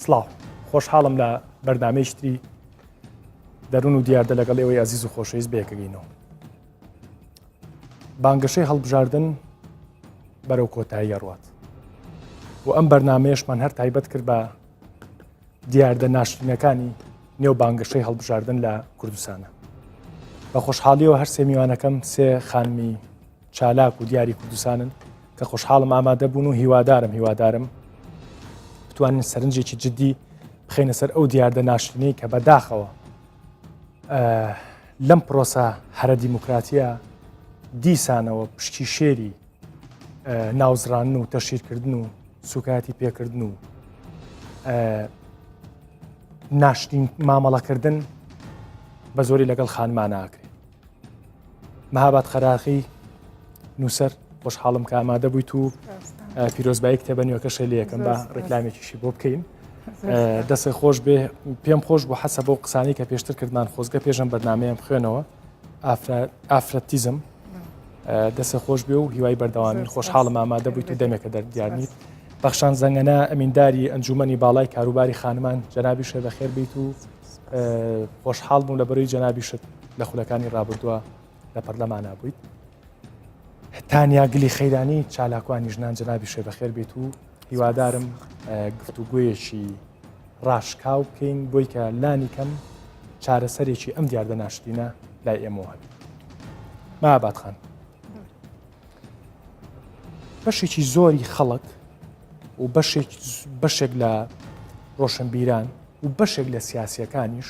سڵاو خۆشحاڵم لە بەرنامەیەکی تری دەروون و دیاردە لەگەڵ ئێوەی ئازیز و خۆشەویست بەیەکەگەینەوە. بانگەشەی هەڵبژاردن بەرەو کۆتایی ئەڕوات و ئەم بەرنمەیەشمان هەر تایبەت کرد بە دیاردە ناشرینەکانی نێو بانگەشەی هەڵبژاردن لە کوردستانە. بە خۆشحاڵیەوە هەر سێ میوانەکەم سێ خانمی چالاک و دیاری کوردستانن کە خۆشحاڵم ئامادە بوون و هیوادارم هیوادارم بتوانین سەرنجێکی جددی بخەینە سەر ئەو دیاردە ناشرینەی کە بەداخەوە لەم پرۆسە هەرە دیموکراتیە دیسانەوە پشکی شێری ناوزڕان و تەشیرکردن و سوکایەتی پێکردن و ناشرین مامەڵەکردن بە زۆری لەگەڵ خانمان ناکرێت مەهاباد قەراخی نووسەر خۆشحاڵم کە ئامادە بوویت و پیرۆزبایی کتێبە نوێکەشە لە یەکەم بە ڕێکلامێکیشی بۆ بکەین دەستی خۆش بێ پێم خۆش بۆ حەسە بۆ قسانی کە پێشتر کردمان خۆزگە پێشم بەرنمەیەم خوێنەوە ئافرەتیزم دەسە خۆش بێ و هیوای بەردەوامی خۆشحاڵم ئامادە بوویت و دەمێکە دەردیارنیت پەخشان زەنگەنە ئەمینداری ئەنجومەنی باڵای کاروباری خانمان جەنابی شێ بەخێر بیت و خۆشحاڵ بووم لە بەرەی جەنابیشت لە خولەکانی ڕابردووە لە پەرلەمانا بوویت. تانیا گلی خەیرانی چالاکوانی ژنان جەنابی شێ بەخێر بێت و هیوادارم گفتوگۆیەکی ڕاشکاو بکەین بۆی کە لانی کەم چارەسەرێکی ئەم دیاردە ناشرینە لای ئێمەوە هەبێت. ماباد خان بەشێکی زۆری خەڵک و بەشێک بەشێک لە ڕۆشنبیران و بەشێک لە سیاسیەکانیش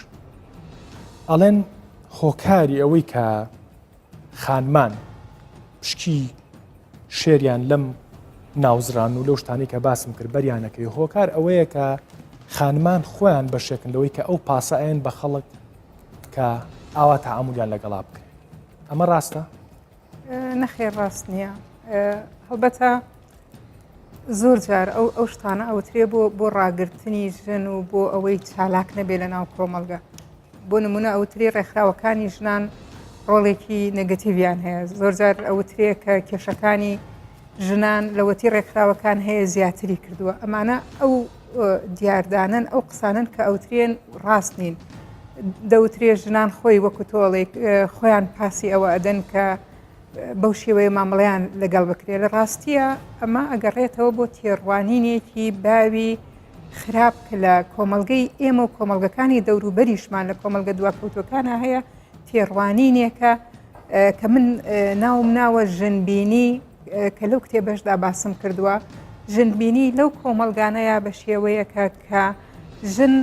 ئەڵێن هۆکاری ئەوەی کە خانمان پشکی شێریان لەم ناوزران و لەو شتانی کە باسم کرد بەریانەکەی هۆکار ئەوەیە کە خانمان خۆیان بەشێکن لەوەی کە ئەو پاسەیان بە خەڵک کە ئاوا تەعامولیان لەگەڵا بکرێت ئەمە ڕاستە؟ نەخێر ڕاست نییە هەڵبەتە زۆر جار ئەو ئەو شتانە ئەوترێ بۆ بۆ ڕاگرتنی ژن و بۆ ئەوەی چالاک نەبێ لە ناو کۆمەڵگە بۆ نمونە ئەوتری ڕێکخراوەکانی ژنان ڕۆڵێکی نەگەتیڤیان هەیە زۆر جار ئەوترێ کە کێشەکانی ژنان لەوەتی ڕێکخراوەکان هەیە زیاتری کردووە ئەمانە ئەو دیاردانن ئەو قسانن کە ئەوترێن ڕاست نین دەوترێ ژنان خۆی وەکو تۆڵێک خۆیان پاسی ئەوە ئەدەن کە بەو شێوەیە مامەڵەیان لەگەڵ بکرێت لە ڕاستیە ئەمە ئەگەڕێتەوە بۆ تێڕوانینێکی باوی خراپ کە لە کۆمەڵگەی ئێمە و کۆمەڵگەکانی دەوروبەریشمان لە کۆمەڵگە دواکەوتوەکانە هەیە تێڕوانینێکە کە من ناوم ناوە ژنبینی کە لەو کتێبەشدا باسم کردووە ژنبینی لەو کۆمەڵگانەیە بە شێوەیەکە کە ژن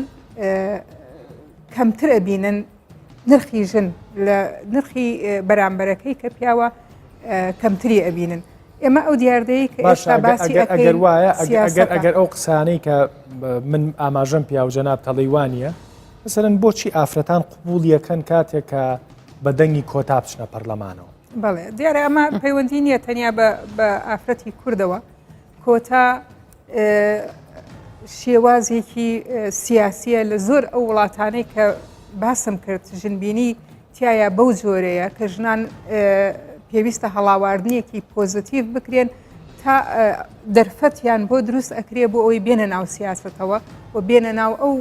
کەمتر ئەبینن نرخی ژن لە نرخی بەرامبەرەکەی کە پیاوە کەمتری ئەبینن ئێمە ئەو دیاردەیە کە ئێستا باسی ئەگەر وایە ئەگەر ئەگەر ئەو قسانەی کە من ئاماژەم پیا و جەناب تەڵی وانە مەسەرەن بۆچی ئافرەتان قوبولیەکەن کاتێک کە بە دەنگی کۆتا بچنە پەرلەمانەوە بەڵێ دیارە ئەمە پەیوەندی نییە تەنیا بە ئافرەتی کوردەوە کۆتا شێوازێکی سیاسیە لە زۆر ئەو وڵاتانەی کە باسم کرد ژنبینی تایە بەو جۆرەیە کە ژنان پێویستە هەڵاواردنێکی پۆزیتیڤ بکرێن تا دەرفەتیان بۆ دروست ئەکرێ بۆ ئەوەی بێنە ناو سیاستەوە و بێنە ناو ئەو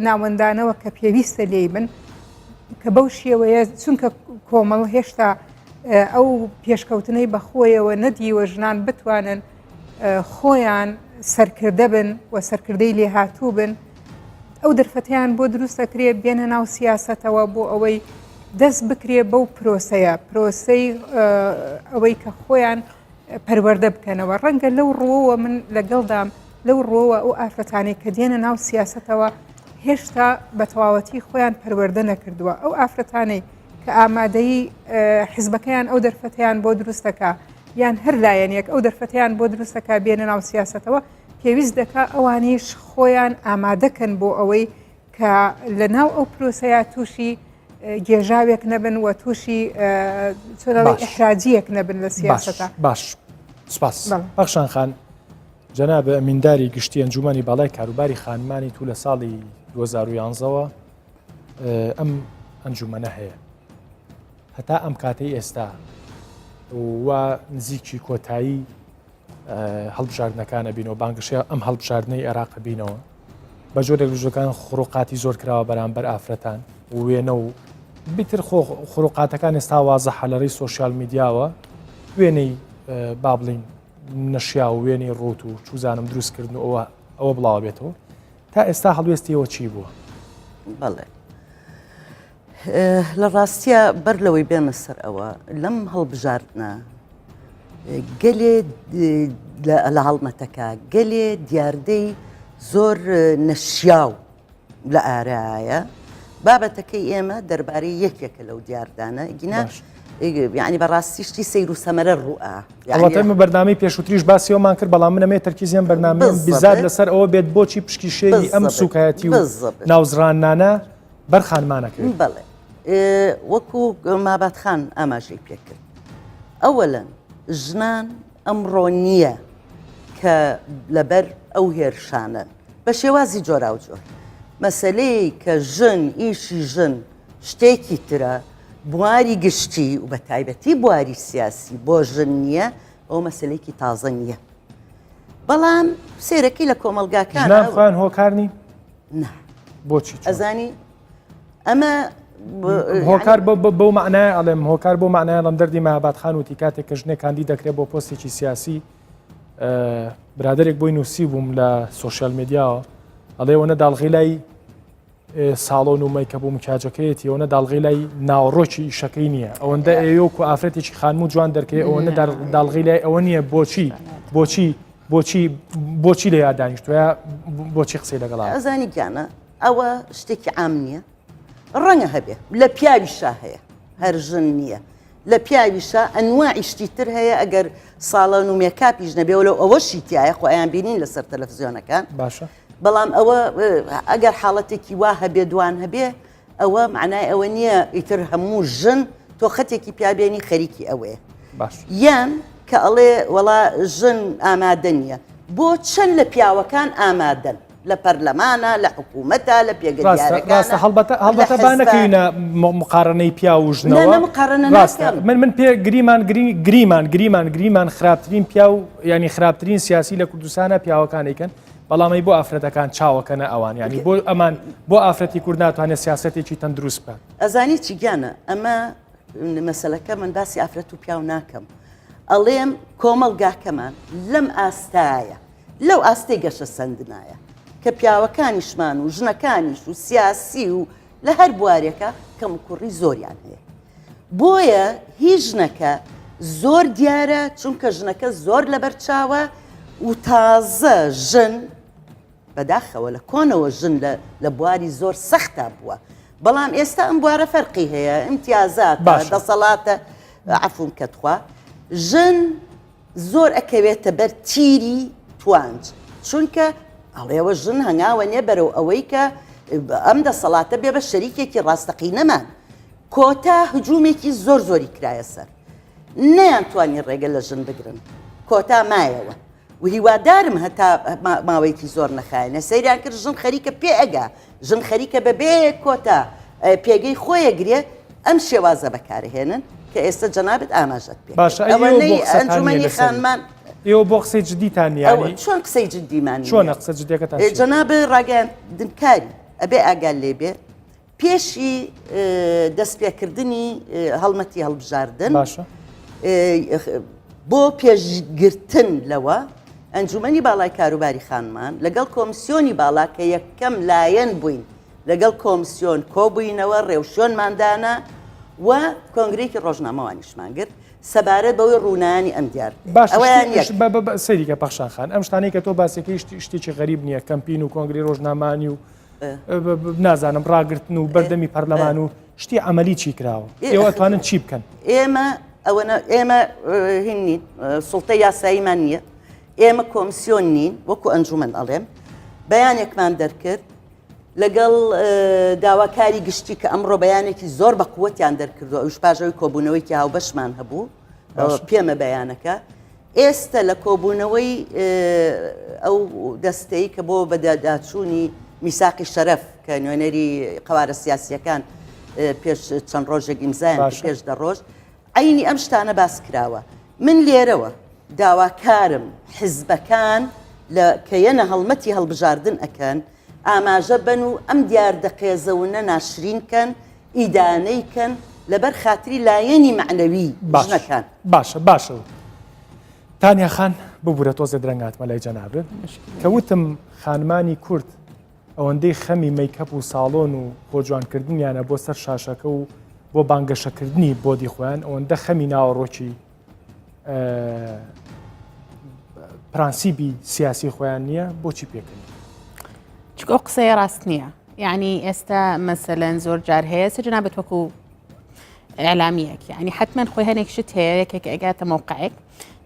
ناوەندانەوە کە پێویستە لێی بن کە بەو شێوەیە چونکە کۆمەڵ هێشتا ئەو پێشکەوتنەی بەخۆیەوە نەدیوە ژنان بتوانن خۆیان سەرکردە بن و سەرکردەی لێهاتوو بن ئەو دەرفەتیان بۆ دروست دەکرێ بێنە ناو سیاسەتەوە بۆ ئەوەی دەست بکرێ بەو پرۆسەیە پرۆسەی ئەوەی کە خۆیان پەروەردە بکەنەوە ڕەنگە لەو ڕووەوە من لەگەڵدام لەو ڕووەوە ئەو ئافرەتانەی کە دێنە ناو سیاسەتەوە هێشتا بە تەواوەتی خۆیان پەروەردە نەکردووە ئەو ئافرەتانەی کە ئامادەی حزبەکەیان ئەو دەرفەتیان بۆ دروستەکە یان هەر لایەنێک ئەو دەرفەتیان بۆ دروستەکە بێنە ناو سیاسەتەوە پێویست دەکا ئەوانیش خۆیان ئامادەکەن بۆ ئەوەی کە لە ناو ئەو پرۆسەیە تووشی گێژاوێک نەبن و تووشی ئەحراجیەک نەبن لە سیاسەتە باش سپاس پەخشان خان جەناب ئەمینداری گشتی ئەنجومەنی باڵای کاروباری خانمانی تو لە ساڵی 2011ەوە ئەم ئەنجومەنە هەیە هەتا ئەم کاتەی ئێستا و نزیکی کۆتایی هەڵبژاردنەکانە بینەوە بانگشە ئەم هەڵبژاردنەی عێراق بینەوە. بە جۆرێک لە جۆرەکان خروقاتی زۆر کراوە بەرامبەر ئافرەتان و وێنە و بیتر خۆ خروقاتەکان ئێستا وازەحە لە ڕێی سۆشیال میدیاوە وێنەی با بڵین نەشیا و وێنەی ڕوت و چوزانم دروستکردن و ئەوە ئەوە بڵاوە بێتەوە تا ئێستا هەڵوێستیەوە چی بووە؟ بەڵێ لە ڕاستە بەر لەوەی بێمە سەر ئەوە لەم هەڵبژاردنە گەلێ لە هەڵمەتەکە گەلێ دیاردەی زۆر نەشیاو لە ئارایە بابەتەکەی ئێمە دەربارەی یەکێکە لەو دیاردانە گینا یعنی بەڕاستی شتی سەیر و سەمەرە ڕووە ئەڵەتە من بەرنامەی پێشووتریش باسی ئەومان کرد بەڵام منەمێ تەرکیزیان بەرنامەی بزاد لەسەر ئەوە بێت بۆچی پشکی شێری ئەم سوکایەتی و ناوزڕانانە بەر خانمانەکەوێت. بەڵێ وەکو مابات خان ئاماژەی پێکرد ئەوەلەن ژنان ئەمڕۆ نییە کە لەبەر ئەو هێرشانەن بە شێوازی جۆراوجۆر مەسلەی کە ژن ئیشی ژن شتێکی ترە بواری گشتی و بە تایبەتی بواری سیاسی بۆ ژن نییە ئەو مەسلێکی تازە نییە بەڵام سێرەکەی لە کۆمەلگاکان خۆیان هۆکار نین نا بۆچی ئەزانی ئەمە هۆکار بەو معنای ئەڵێم هۆکار بۆ معنای ئەڵم دەردی مابات خان وتی کاتێک کە ژنێک کاندید دەکرێت بۆ پۆستێکی سیاسی برادێک بۆی نووسی بووم لە سوۆسیال میدیاوە ئەڵێ ئەوەنە داڵغی لای ساڵۆن و مەیکەپ و مکیاجەکەیەتی ئەوەنە داڵغی لای ناوەڕۆکی ئیشەکەی نییە ئەوەندە ئەیۆک و ئافرەتێکی خانم و جوان دەرکەی ئەوەنە داڵغی لای ئەوە نییە بۆچی بۆچی بۆچی بۆچی لە یاد دانیشتوە بۆچی قسەی لەگەڵا ئەزانی گیانە ئەوە شتێکی عام نییە ڕەنگە هەبێ لە پیاویشا هەیە هەر ژن نییە لە پیاویشا ئەنواعی شتی تر هەیە ئەگەر ساڵەن و مێکاپیش نەبێ لەو ئەوەشی تایە خۆ ئەیان بینین لەسەر تەلەفزیۆنەکان باشە بەڵام ئەوە ئەگەر حاڵەتێکی وا هەبێ دوان هەبێ ئەوە معنای ئەوە نییە ئیتر هەموو ژن تۆ خەتێکی پیابێنی خەریکی ئەوەیە باش یان کە ئەڵێ وەڵا ژن ئامادە نییە بۆ چەند لە پیاوەکان ئامادەن لە پەرلەمانە لە حکوومەتە لە پێگە ڕاستە هەڵبەتە هەڵبەتە با نەکەوینە مقارنەی پیاو و ژنەوە ڕاستە من من پێ گریمان گریمان گریمان گریمان خراپترین پیاو ینی خراپترین سیاسی لە کوردستانە پیاوەکانیکەن بەڵام ئەی بۆ ئافرەتەکان چاوەکەنە ئەوان ینی بۆ ئەمان بۆ ئافرەتی کورد ناتوانێت سیاستێکی تەندروست بکات ئەزانی چی گیانە ئەمە مەسەلەکە من باسی ئافرەت و پیاو ناکەم ئەڵێم کۆمەڵگاکەمان لەم ئاستایە لەو ئاستەی گەشە سەندنایە کە پیاوەکانیشمان و ژنەکانیش و سیاسی و لە هەر بوارێکە کەموکوڕی زۆریان هەیە بۆیە هی ژنەکە زۆر دیارە چونکە ژنەکە زۆر لەبەر چاوە و تازە ژن بەداخەوە لە کۆنەوە ژن لە بواری زۆر سەختا بووە بەڵام ئێستا ئەم بوارە فەرقی هەیە ئیمتیازات دەسەڵاتە عفوم کە تخوا ژن زۆر ئەکەوێتە بەر تیری توانج چونکە ئەڵێوە ژن هەنگاوە نیە بەرەو ئەوەی کە ئەم دەسەڵاتە بێ بە شەریکێکی ڕاستەقینەمان کۆتا هجوومێکی زۆر زۆری کرایە سەر. نەیانتوانی ڕێگە لە ژن بگرن. کۆتا مایەوە. و هیوادارم هەتا ماوەیەکی زۆر نەخایەنێ. سەیریان کرد ژن خەریکە پێ ئەگا. ژن خەریکە بە بێ کۆتا پێگەی خۆی ئەگرێ. ئەم شێوازە بەکارهێنن کە ئێستا جەنابت ئاماژەت پێ کرد. باشە ئەی ئێوە بۆ ئەوەنەی قسەتان نییە ئەنجومەنی لەسەری؟ خانمان ئێوە بۆ قسەی جدیتان نییە ئەوە یانی؟ چۆن قسەی جدیمان نییە؟ چۆنە قسە جدیەکەتان چییە؟ جەنابت ڕاگەیاندنکاری ئەبێ ئاگات لێ بێ. پێشی دەستپێکردنی هەڵمەتی هەڵبژاردن باشە بۆ پێشگرتن لەوە ئەنجومەنی باڵای کاروباری خانمان لەگەڵ کۆمسیۆنی باڵا کە یەکەم لایەن بووین لەگەڵ کۆمسیۆن کۆبووینەوە ڕێوشۆنمان دانا و کۆنگرێکی ڕۆژنامەوانیشمان گرت سەبارەت بەوەی ڕوونانی ئەم دیار باش سەیریکە پەخشان خان ئەم شتانەی کە تۆ باسەکەی شتێکی غەریب نییە کەمپین و کۆنگری ڕۆژنامانی و نازانم ڕاگرتن و بەردەمی پەرلەمان و شتی عملی چی کراوە ئێوە توانن چی بکەن ئێمە ئەوەنە ئێمە هین نین سڵتە یاساییمان نییە ئێمە کۆمسیۆن نین وەکو ئەنجومەن ئەڵێم بەیانێکمان دەرکرد لەگەڵ داواکاری گشتی کە ئەمڕۆ بەیانێکی زۆر بە قوتیان دەرکردو ئەوش پاژەوەی کۆبوونەوەیکی هاوبەشمان هەبوو پێمە بەیانەکە ئێستە لە کۆبوونەوەی ئەو دەستەی کە بۆ بەداداچوونی میساقی شەرەف کە نوێنەری قەوارە سیاسیەکان پێش چەند ڕۆژێک ئیمزایان پێش دە ڕۆژ عینی ئەم شتانە باس کراوە من لێرەوە داواکارم حزبەکان لە کە یەنە هەڵمەتی هەڵبژاردن ئەکەن. ئاماژە بەن و ئەم دیاردە قێزەونە ناشرین کەن، ئیدانەی کەن لەبەر خاتری لایەنی مەعنەوی ژنەکان. باشە باشە تانیا خان ببورە تۆزێ درەنگ هاتمە لای جەنابت کە وتم خانمانی کورد ئەوەندەی خەمی مەیکەپ و ساڵۆن و خۆجوانکردنیانە بۆ سەر شاشەکە و بۆ بانگەشەکردنی body خۆیان ئەوەندە خەمی ناوەڕۆکی پرانسیبی سیاسی خۆیان نییە بۆچی پێکەنی؟ چونکە ئەو قسەیە ڕاست نییە یعنی ئێستا مەسەلەن زۆر جار هەیە سە جنابەت وەکو ئەلامیەک یعنی حتمما خۆی هەنێک شت هەیە یەکێک ئەگاتە مەوقعێک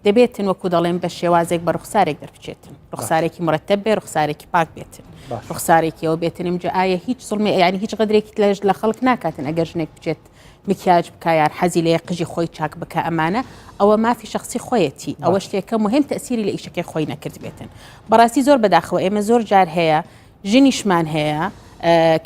دەبێتن وەکو دەڵێن بە شێوازێک بە ڕوخسارێک دەربچێتن ڕوخسارێکی مرتب بێ ڕوخسارێکی پاک بێتن ڕوخسارێکیەوە بێتن ئمجا ئایا هیچ زڵمێ ینی هیچ غەدرێکی لەش لە خەڵک ناکاتن ئەگەر ژنێک بچێت مکیاج بکا یان حەزی لێیە قژی خۆی چاک بکا ئەمانە ئەوە مافی شخصی خۆیەتی ئەوە شتێکە مهم تەسیری لە ئیشەکەی خۆی نەکردبێتن بەڕاستی زۆر بەداخەوە ئێمە زۆر جار هەیە ژنیشمان هەیە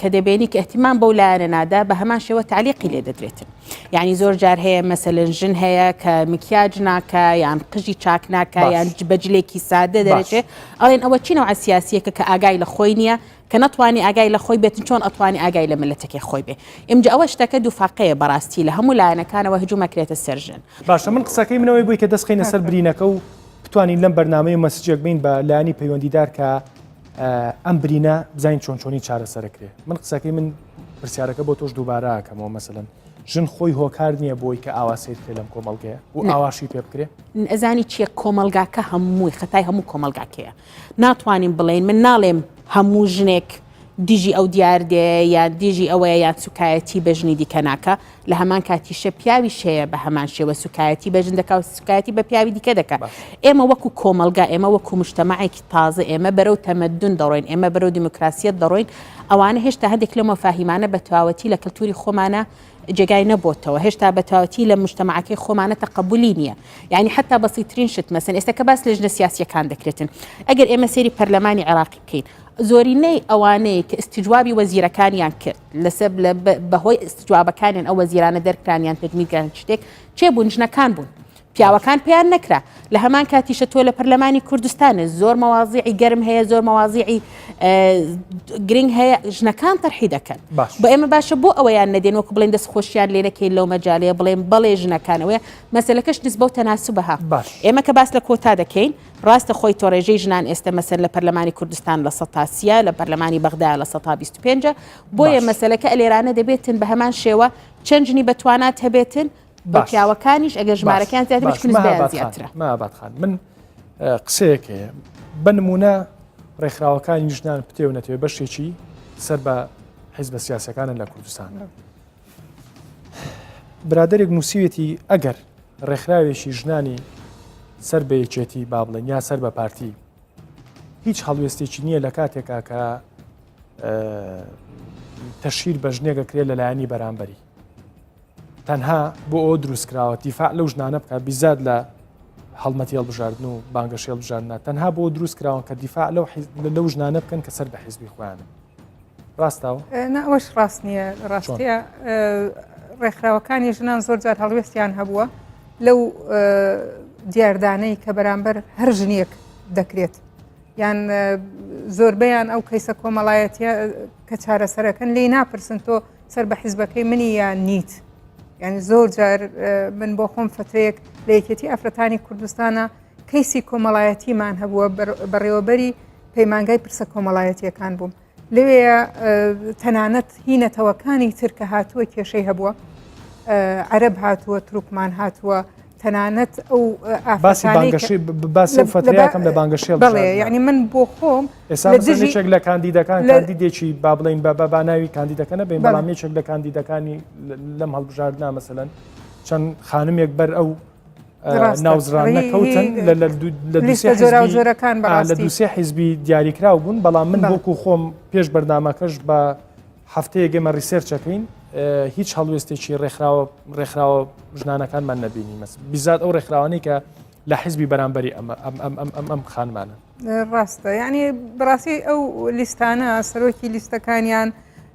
کە دەبێنی کە احتیمان بەو لایەنە نادا بە هەمان شێوە تعلیقی لێ دەدرێتن یعنی زۆر جار هەیە مەسەلەن ژن هەیە کە مکیاج ناکە یان قژی چاک ناکە یان بەجلێکی سادە دەرەچێ ئەڵێن ئەوە چی نەوە سیاسیەکە کە ئاگای لە خۆی نییە کە نەتوانی ئاگای لە خۆی بێتن چۆن ئەتوانی ئاگای لە ملەتەکەی خۆی بێ ئمجا ئەوە شتەکە دووفاقەیە بەڕاستی لە هەموو لایەنەکانەوە هجوم ئەکرێتە سەر ژن. باشە من قسەکەی من ئەوەی بووی کە دەست خەینە سەر برینەکە و بتوانین لەم بەرنامەیە message ێک بین بە لایەنی پەیوەندیدار کە ئەم برینە بزانین چۆن چۆنی چارەسەرەکرێ من قسەکەی من پرسیارەکە بۆ تۆش دووبارە ئەکەمەوە مەسەلەن ژن خۆی هۆکار نییە بۆی کە ئاوا سەیر کرێ لەم کۆمەڵگەیە و ئاواشی پێ بکرێ ئەزانی چییە کۆمەڵگاکە هەمووی خەتای هەموو کۆمەڵگاکەیە ناتوانین بڵێین من ناڵێم هەموو ژنێک دژی ئەو دیاردەیە یان دژی ئەوەیە یان سوکایەتی بە ژنی دیکە ناکا لە هەمان کاتیشە پیاویش هەیە بە هەمان شێوە سوکایەتی بە ژن دەکا و سوکایەتی بە پیاوی دیکە دەکا ئێمە وەکو کۆمەڵگا ئێمە وەکو مجتەمەعێکی تازە ئێمە بەرەو تەمەدون دەڕۆین ئێمە بەرەو دیموکراسیەت دەڕۆین ئەوانە هێشتا هەندێک لەو مەفاهیمانە بە تەواوەتی لە کەلتوری خۆمانە جێگای نەبۆتەوە هێشتا بە تەواوەتی لە مجتەمەعەکەی خۆمانە تەقەبولی نییە یعنی حتا بەسیترین شت مەسەن ئێستا کە باس لە ژنە سیاسیەکان دەکرێتن ئەگەر ئێمە سەیری پەرلەمانی عێراقی بکەین زۆرینەی ئەوانەی کە ئیستجوابی وەزیرەکانیان کرد لەسەر بەهۆی ئیستجوابەکانیان ئەو وەزیرانە دەرکرانیان تەجمیدکران شتێک چێ بوون ژنەکان بوون پیاوەکان پێیان نەکرا لە هەمان کاتیشە تۆ لە پەرلەمانی کوردستانە زۆر مەوازیعی گەرم هەیە زۆر مەوازیعی گرنگ هەیە ژنەکان تەرحی دەکەن بۆ ئێمە باشە بۆ ئەوەیان نەدێن وەکو بڵێن دەست خۆشیان لێ نەکەین لەو مەجالەیە بڵێن بەڵێ ژنەکانەوەی مەسەلەکەش نسبە و تەناسبەها ئێمە کە باس لە کۆتا دەکەین ڕاستە خۆی تۆ ڕێژەی ژنان ئێستە مەسەن لە پەرلەمانی کوردستان لە سەتا سیە لە پەرلەمانی بەغدا لە سەتا 25 بۆیە مەسەلەکە ئەلێرانە دەبێتن بە هەمان شێوە چەند ژنی بەتوانات هەبێتن بە پیاوەکانیش ئەگەر ژمارەکان زیاتر بێت نسبەیان زیاترە. مەهاباد خان من قسەیەک هەیە بە نمونە ڕێکخراوەکانی ژنان پتێ و نەتەوێ بەشێکی سەر بە حیزبە سیاسەکانن لە کوردستان برادێک نووسیوێتی ئەگەر ڕێکخراوێکی ژنانی سەر بە یەکێتی با بڵێن یا سەر بە پارتی هیچ هەڵوێستێکی نییە لە کاتێکا کە تەشهیر بە ژنێکە کرێ لەلایەنی بەرامبەری تەنها بۆ ئەوە دروستکراوە دیفاع لەو ژنانە بکات بیزاد لە هەڵمەتی هەڵبژاردن و بانگەشەی هەڵبژاردنە تەنها بۆ دروست کراون کە دیفاع لەو لەو ژنانە بکەن کە سەر بە حیزبی خۆیانن ڕاستاوە نا ئەوەش ڕاست نییە ڕاستیە ڕێکخراوەکانی ژنان زۆر جار هەڵوێستیان هەبووە لەو دیاردانەی کە بەرامبەر هەر ژنێک دەکرێت یان زۆربەیان ئەو کەیسە کۆمەڵایەتیە کە چارەسەرەکەن لی ناپرسن تۆ سەر بە حیزبەکەی منی یان نیت یعنی زۆر جار من بۆ خۆم فترەیەک لە یەکێتی ئافرەتانی کوردستانە کەیسی کۆمەڵایەتیمان هەبووە بەڕێوەبەری پەیمانگای پرسە کۆمەڵایەتیەکان بووم لەوێ تەنانەت هی نەتەوەکانی تر کە هاتووە کێشەی هەبووە عەرب هاتووە تورکمان هاتووە تەنانەت ئەو باسی بانگەشەی باسی فتریاکەم لە بانگەشەی بەڵێ یعنی من بۆ خۆم ئێستا یەکێک لە کاندیدەکان کاندیدێکی با بڵین بە بە ناوی کاندیدەکە نەبین بەڵام یەکێک لە کاندیدەکانی لەم هەڵبژاردنا مەسەلەن چەند خانمێک بەر ئەو ناوزران نەکەوتن لە جۆراوجۆرەکان لە دوسێ حیزبی دیاریکراو بوون بەڵام من وەکو خۆم پێش بەرنامەکەش بە هەفتەیەک ئێمە research ەکەین هیچ هەڵوێستێکی ڕێکخراوە ڕێکخراوە ژنانەکانمان نەبینی مەس بیزات ئەو ڕێکخراوانەی کە لە حیزبی بەرامبەری ئەمە ئەم ئەم ئەم ئەم ئەم خانمانە ڕاستە یعنی بەڕاستی ئەو لیستانە سەرۆکی لیستەکانیان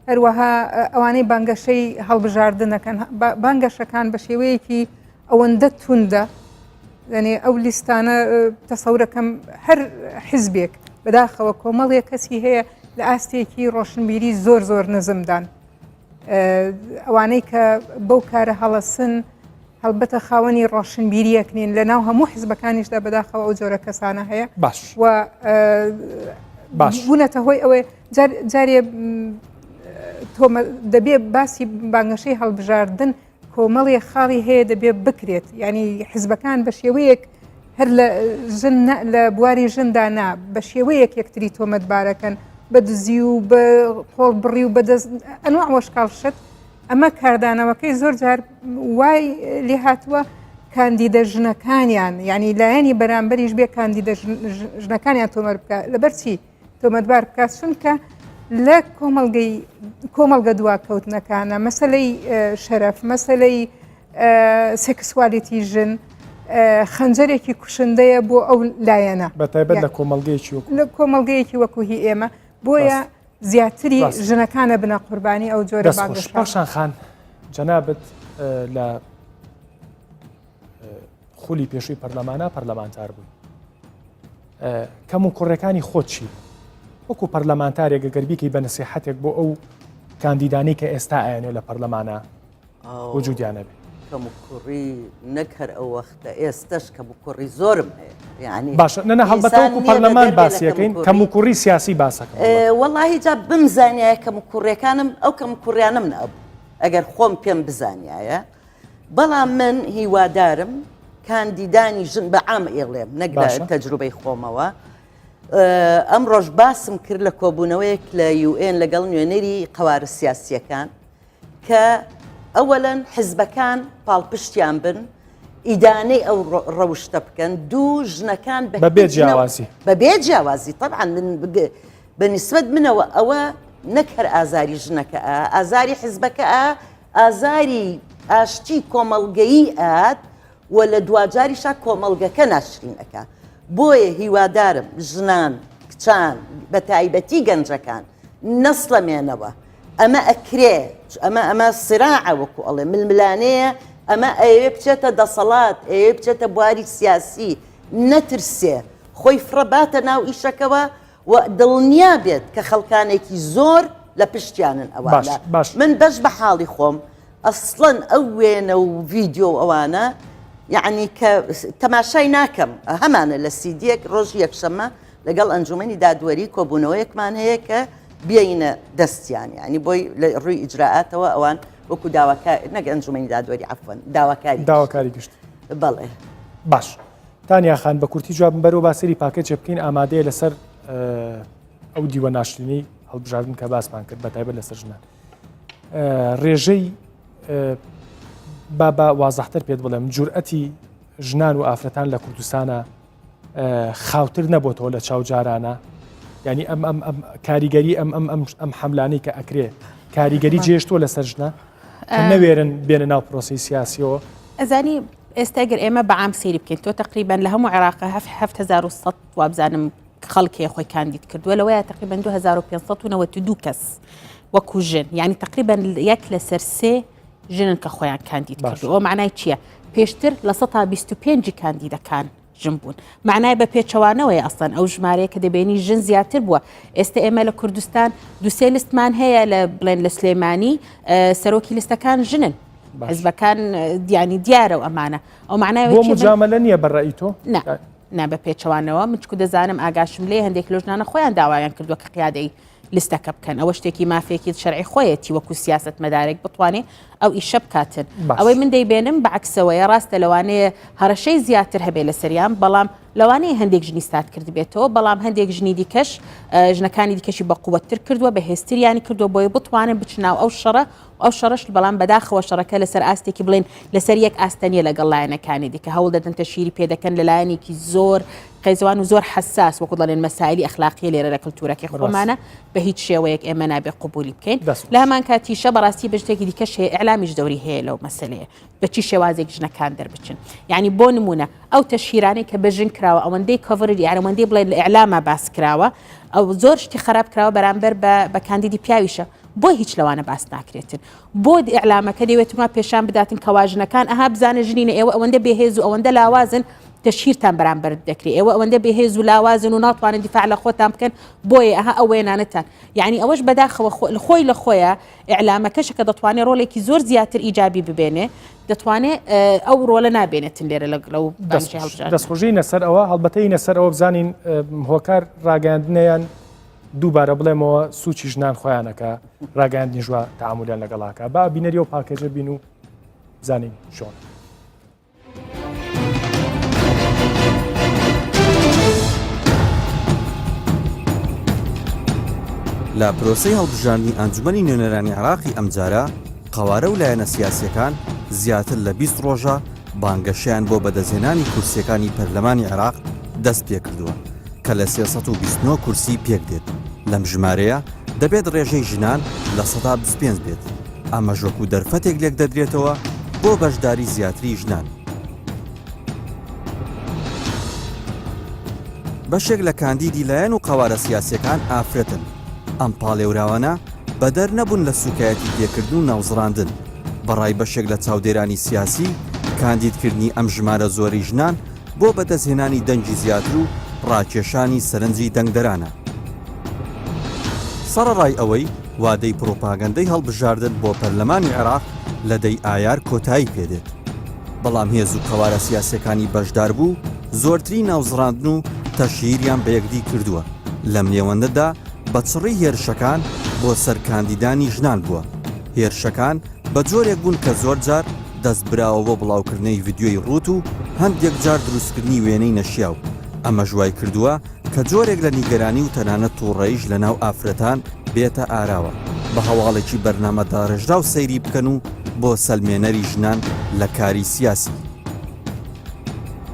هەروەها ئەوانەی بانگەشەی هەڵبژاردنەکەن بانگەشەکان بە شێوەیەکی ئەوەندە توندە یعنی ئەو لیستانە تەسەورەکەم هەر حزبێک بەداخەوە کۆمەڵێک کەسی هەیە لە ئاستێکی ڕۆشنبیری زۆر زۆر نزمدان. ئەوانەی کە بەو کارە هەڵەسن هەڵبەتە خاوەنی ڕۆشنبیریەک نین لە ناو هەموو حزبەکانیشدا بەداخەوە ئەو جۆرە کەسانە هەیە باش و باش بوونەتە هۆی ئەوەی جارێ تۆمە دەبێ باسی بانگەشەی هەڵبژاردن کۆمەڵێ خاڵی هەیە دەبێ بکرێت یعنی حزبەکان بە شێوەیەک هەر لە ژن لە بواری ژندا نا بە شێوەیەک یەکتری تۆمەتبارەکەن بە دزی و بە قۆڵ بڕی و بەدەست ئەنواع وەشکاڵ شت ئەمە کاردانەوەکەی زۆر جار وای لێ هاتووە کاندیدە ژنەکانیان یعنی لایەنی بەرامبەریش بێ کاندیدە ژنەکانیان تۆمەر بکە لەبەر چی تۆمەتبار بکات چونکە لە کۆمەڵگەی کۆمەڵگە دواکەوتنەکانە مەسلەی شەرەف مەسلەی sexuality ژن خەنجەرێکی کوشندەیە بۆ ئەو لایەنە بە تایبەت لە کۆمەڵگەیەکی لە کۆمەڵگەیەکی وەکو هی ئێمە بۆیە زیاتری ژنەکانە بنە قوربانی ئەو جۆرە پاشان خان جەنابەت لە خولی پێشووی پەرلەمانە پەرلەمانتار بووی کەم و کوڕەکانی خۆت چی بوو وەکو پەرلەمانتارێک گەر بیکەی بە نسیحەتێک بۆ ئەو کاندیدانەی کە ئێستا ئەیانێ لە پەرلەمانە وجودیان هەبێ. کەم و کوڕی نەک هەر ئەو وەختە ئێستەش کەم و کوڕی زۆرم هەیە یعنی باشە نەنا هەڵبەتە ئینسان وەکو نییە پەرلەمان بەدەر بێ لە باسیەکەین کەم و کەم و کوڕی. کوڕی سیاسی باسەکەم هەڵبەتە. وەڵاهی جا بمزانیایە کەم و کوڕیەکانم ئەو کەم و کوڕیانەم نەئەبوو ئەگەر خۆم پێم بزانیایە بەڵام من هیوادارم کاندیدانی ژن بە عام ئێڵێم نەک لە تەجروبەی خۆمەوە ئەمڕۆژ باسم کرد لە کۆبوونەوەیەک لە UN لەگەڵ نوێنەری قەوارە سیاسیەکان کە ئەوەلەن حزبەکان پاڵپشتیان بن ئیدانەی ئەو ڕەوشتە بکەن دوو ژنەکان بەبێ جیاوازی بەبێ جیاوازی طبعا من بە نسبەت منەوە ئەوە نەک هەر ئازاری ژنەکە ئازاری حزبەکە ئازاری ئاشتی کۆمەڵگەیی ئەیات و لە دواجاریشا کۆمەڵگەکە ناشرین ئەکا بۆیە هیوادارم ژنان کچان بە تایبەتی گەنجەکان نەسڵەمێنەوە ئەمە ئەکرێ ئەمە ئەمە سراعە وەکو ئەڵێ ململانەیە ئەمە ئەیەوێ بچێتە دەسەڵات ئەیەوێ بچێتە بواری سیاسی نەترسێ خۆی فڕە باتە ناو ئیشەکەوە و دڵنیا بێت کە خەڵکانێکی زۆر لە پشتیانن باش ئەوانە باش. من بەش بە حاڵی خۆم ئەسڵەن ئەو وێنە و ڤیدیۆ و ئەوانە یەعنی کە تەماشای ناکەم هەمانە لە سیدیەک ڕۆژی یەکشەممە لەگەڵ ئەنجومەنی دادوەری کۆبوونەوەیەکمان هەیە کە بێینە دەستیان یعنی بۆی لە ڕووی ئیجرائاتەوە ئەوان وەکو داواکار نەک ئەنجومەنی دادوەری عەفوەن داواکاری داواکاری گشتی بەڵێ باش تانیا خان بە کورتی جوابم بەرەوە با سەیری پاکێجێ بکەین ئامادەیە لەسەر ئەو دیوە ناشرینەی هەڵبژاردن کە باسمان کرد بە تایبەت لەسەر ژنان ڕێژەی با بە وازحتر پێت بڵێم جورئەتی ژنان و ئافرەتان لە کوردستانە خاوتر نەبێتەوە لە چاو جارانە ینی ئەم ئەم ئەم کاریگەری ئەم ئەم ئەم ئەم حملانەی کە ئەکرێ کاریگەری جێشتووە لەسەر ژنە نەوێرن بێنە ناو پرۆسی سیاسیەوە ئەزانی ئێستا گەر ئێمە بە عام سەیری بکەین تۆ تقریبان لە هەموو عێراق 7100 وابزانم خەڵک هەیە خۆی کاندید کردووە لەوەیە تقریبا 2592 کەس وەکو ژن یعنی تقریبا یەک لەسەر سێ ژنن کە خۆیان کاندید کردووە ئەوە معنای چییە؟ پێشتر لە 125 کاندیدەکان ژن بوون معنای بە پێچەوانەوەی ئەسڵەن ئەو ژمارەیە کە دەبێنی ژن زیاتر بووە ئێستا ئێمە لە کوردستان دوسێ لستمان هەیە لە بڵێن لە سلێمانی سەرۆکی لستەکان ژنن حزبەکان دیانی دیارە و ئەمانە ئەو معنای بۆ مجاملە نییە بە ڕەئی تۆ نا نا بە پێچەوانەوە من چکو دەزانم ئاگاشم لێ هەندێک لەو ژنانە خۆیان داوایان کردووە کە قیادەی لیستەکە بکەن ئەوە شتێکی مافێکی شەرعی خۆیەتی وەکو سیاست مەدارێک بتوانێ ئەو ئیشە بکاتن ئەوەی من دەیبێنم بە عکسەوەیە ڕاستە لەوانەیە هەڕەشەی زیاتر هەبێ لەسەریان بەڵام لەوانەیە هەندێک ژنی سارد کردبێتەوە بەڵام هەندێک ژنی دیکەش ژنەکانی دیکەشی بە قوتتر کردووە بەهێزتریانی کردووە بۆیە بتوانن بچناو ئەو شەڕە ئەو شەڕەش بەڵام بەداخەوە شەڕەکە لەسەر ئاستێکی بڵێن لەسەر یەک ئاستە نیە لەگەڵ لایەنەکانی دیکە هەوڵ دەدەن تەشهیری پێ دەکەن لە لایەنێکی زۆر قێزەوان و زۆر حەساس وەکو دەڵێن مەسایلی ئەخلاقیە لێرە لە کلتورەکەی خۆمانە بە هیچ شێوەیەک ئێمە نابێ قبولی بکەین لە هەمان کاتیشە بەڕاستی بە شتێکی دیکەش هەیە ئیعلامیش دەوری هەیە لەو مەسەلەیە بە چی شێوازێک ژنەکان دەربچن یعنی بۆ نمونە ئەو تەشهیرانەی کە بە ژن کراوە ئەوەندەی cover یان ئەوەندەی بڵێن لە ئیعلاما باس کراوە ئەو زۆر شتی خراپ کراوە بەرامبەر بە کاندیدی پیاویشە بۆ هیچ لەوانە باس ناکرێتن؟ بۆ ئیعلامەکە دەیەوێت وا پێشان بداتن کەوا ژنەکان ئەها بزانە ژنینە ئێوە ئەوەندە بێهێز و ئەوەندە لاوازن. تەشهیرتان بەرامبەر دەکرێ ئێوە ئەوەندە بێهێز و لاوازن و ناتوانن دیفاع لە خۆتان بکەن بۆیە ئەها ئەو وێنانەتان یعنی ئەوەش بەداخەوە خۆی لە خۆیە ئیعلامەکەشە کە دەتوانێت ڕۆلێکی زۆر زیاتر ئیجابی ببێنێ دەتوانێت ئەو ڕۆلە نابێنێتن لێرە لەو دەستخۆشی نەسەر ئەوە هەڵبەتەی نەسەر ئەوە بزانین هۆکار ڕاگەاندنیان دووبارە بڵێمەوە سوچی ژنان خۆیانەکە ڕاگەاندنی ژوە تعاملیان لەگەڵاکە با بینەری و پاکێجە بین و بزانین چۆن. لە پرۆسەی هەڵبژاردنی ئەنجومەنی نوێنەرانی عێراقی ئەمجارە، قەوارە و لایەنە سیاسییەکان زیاتر لە 20 ڕۆژە بانگەشەیان بۆ بەدەستهێنانی کورسییەکانی پەرلەمانی عێراق دەستپێکردووە کە لە 329 کورسی پێکدێت، لەم ژمارەیە دەبێت ڕێژەی ژنان 25% بێت. ئەمەش وەکو دەرفەتێک لێکدەدرێتەوە بۆ بەشداری زیاتری ژنان. بەشێک لە کاندیدی لایەن و قەوارە سیاسیەکان ئافرەتن، ئەم پاڵێوراوانە بەدەر نەبوون لە سوکایەتی پێکردن و ناوزڕاندن، بەڕای بەشێک لە چاودێرانی سیاسی، کاندیدکردنی ئەم ژمارە زۆرەی ژنان بۆ بەدەستهێنانی دەنگی زیاتر و ڕاکێشانی سەرنجی دەنگدەرانە. سەڕەڕای ئەوەی وادەی پڕوپاگەندەی هەڵبژاردن بۆ پەرلەمانی عێراق لە دەی ئایار کۆتایی پێدێت، بەڵام هێز و قەوارە سیاسیەکانی بەشداربوو زۆرترین ناوزڕاندن و تەشهیریان بە یەکدی کردووە، لەم نێوەندەدا بە چڕی هێرشەکان بۆ سەر کاندیدانی ژنان بووە، هێرشەکان بە جۆرێک بوون کە زۆرجار دەست براوە بۆ بڵاوکردنەی ڤیدیۆی ڕووت و هەندێک جار دروستکردنی وێنەی نەشیاو، ئەمەش وایکردووە کە جۆرێک لە نیگەرانی و تەنانەت توڕەییش لە ناو ئافرەتان بێتە ئاراوە، بە هەواڵێکی بەرنامە داڕێژراو سەیری بکەن و بۆ سەلمێنەری ژنان لە کاری سیاسی.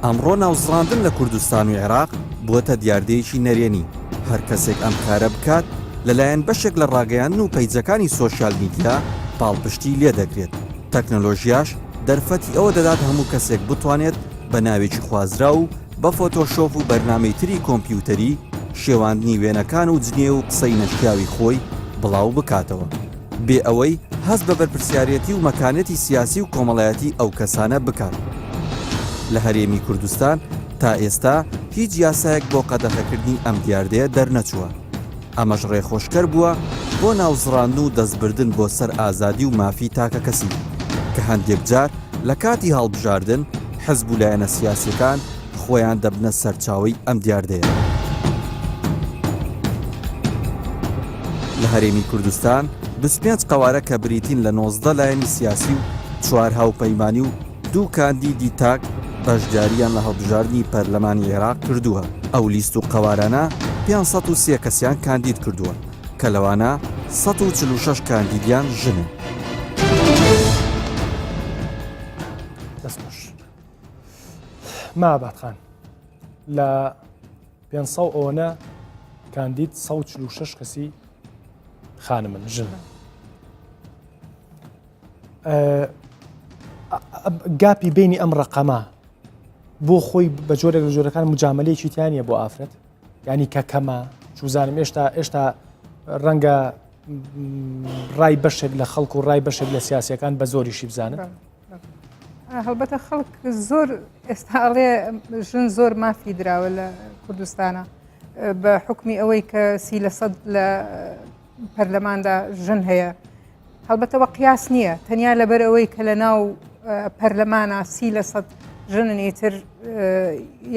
ئەمڕۆ ناوزڕاندن لە کوردستان و عێراق بووەتە دیاردەیەکی نەرێنی، هەر کەسێک ئەم کارە بکات لەلایەن بەشێک لە ڕاگەیاندن و پەیجەکانی سۆشیال میدیا پاڵپشتی لێدەکرێت، تەکنەلۆژیاش دەرفەتی ئەوە دەدات هەموو کەسێک بتوانێت بە ناوێکی خوازراو و بە فۆتۆشۆپ و بەرنامەی تری کۆمپیوتەری شێواندنی وێنەکان و جنێو و قسەی نەشیاوی خۆی بڵاو بکاتەوە بێ ئەوەی هەست بە بەرپرسیارێتی و مەکانەتی سیاسی و کۆمەڵایەتی ئەو کەسانە بکات. لە هەرێمی کوردستان تا ئێستا هیچ یاسایەک بۆ قەدەخەکردنی ئەم دیاردەیە دەرنەچووە. ئەمەش ڕێخۆشکەر بووە بۆ ناوزڕاندن و دەستبردن بۆ سەر ئازادی و مافی تاکەکەسی، کە هەندێک جار لە کاتی هەڵبژاردن حزب و لایەنە سیاسیەکان خۆیان دەبنە سەرچاوەی ئەم دیاردەیە. لە هەرێمی کوردستان 25 قەوارە کە بریتین لە 19 لایەنی سیاسی و چوار هاوپەیمانی و دوو کاندیدی تاک بەشدارییان لە هەڵبژاردنی پەرلەمانی عێراق کردووە، ئەو لیست و قەوارانە 503 کەسیان کاندید کردووە کە لەوانە 146 کاندیدیان ژنن. دەست خۆش ماباد خان لە 500 ئەوەنە کاندید 146 کەسی خانمن ژن گاپی بینی ئەم ڕقەمە بۆ خۆی بە جۆرێک لە جۆرەکان مجاملەیەکی تیانە بۆ ئافرەت ینی کە کەمە چوزانم ئێشتا ئێشتا ڕەنگە ڕای بەشێک لە خەڵک و ڕای بەشێک لە سیاسەکان بە زۆریشی بزانن هەڵبەتە خەڵک زۆر ئێستا ئەڵێ ژن زۆر مافی دراوە لە کوردستانە بە حکمی ئەوەی کە سی لە سەد لە پەرلەماندا ژن هەیە هەڵبەتە وە قیاس نییە تەنیا لەبەر ئەوەی کە لە ناو پەرلەمانە 30% ژنن ئیتر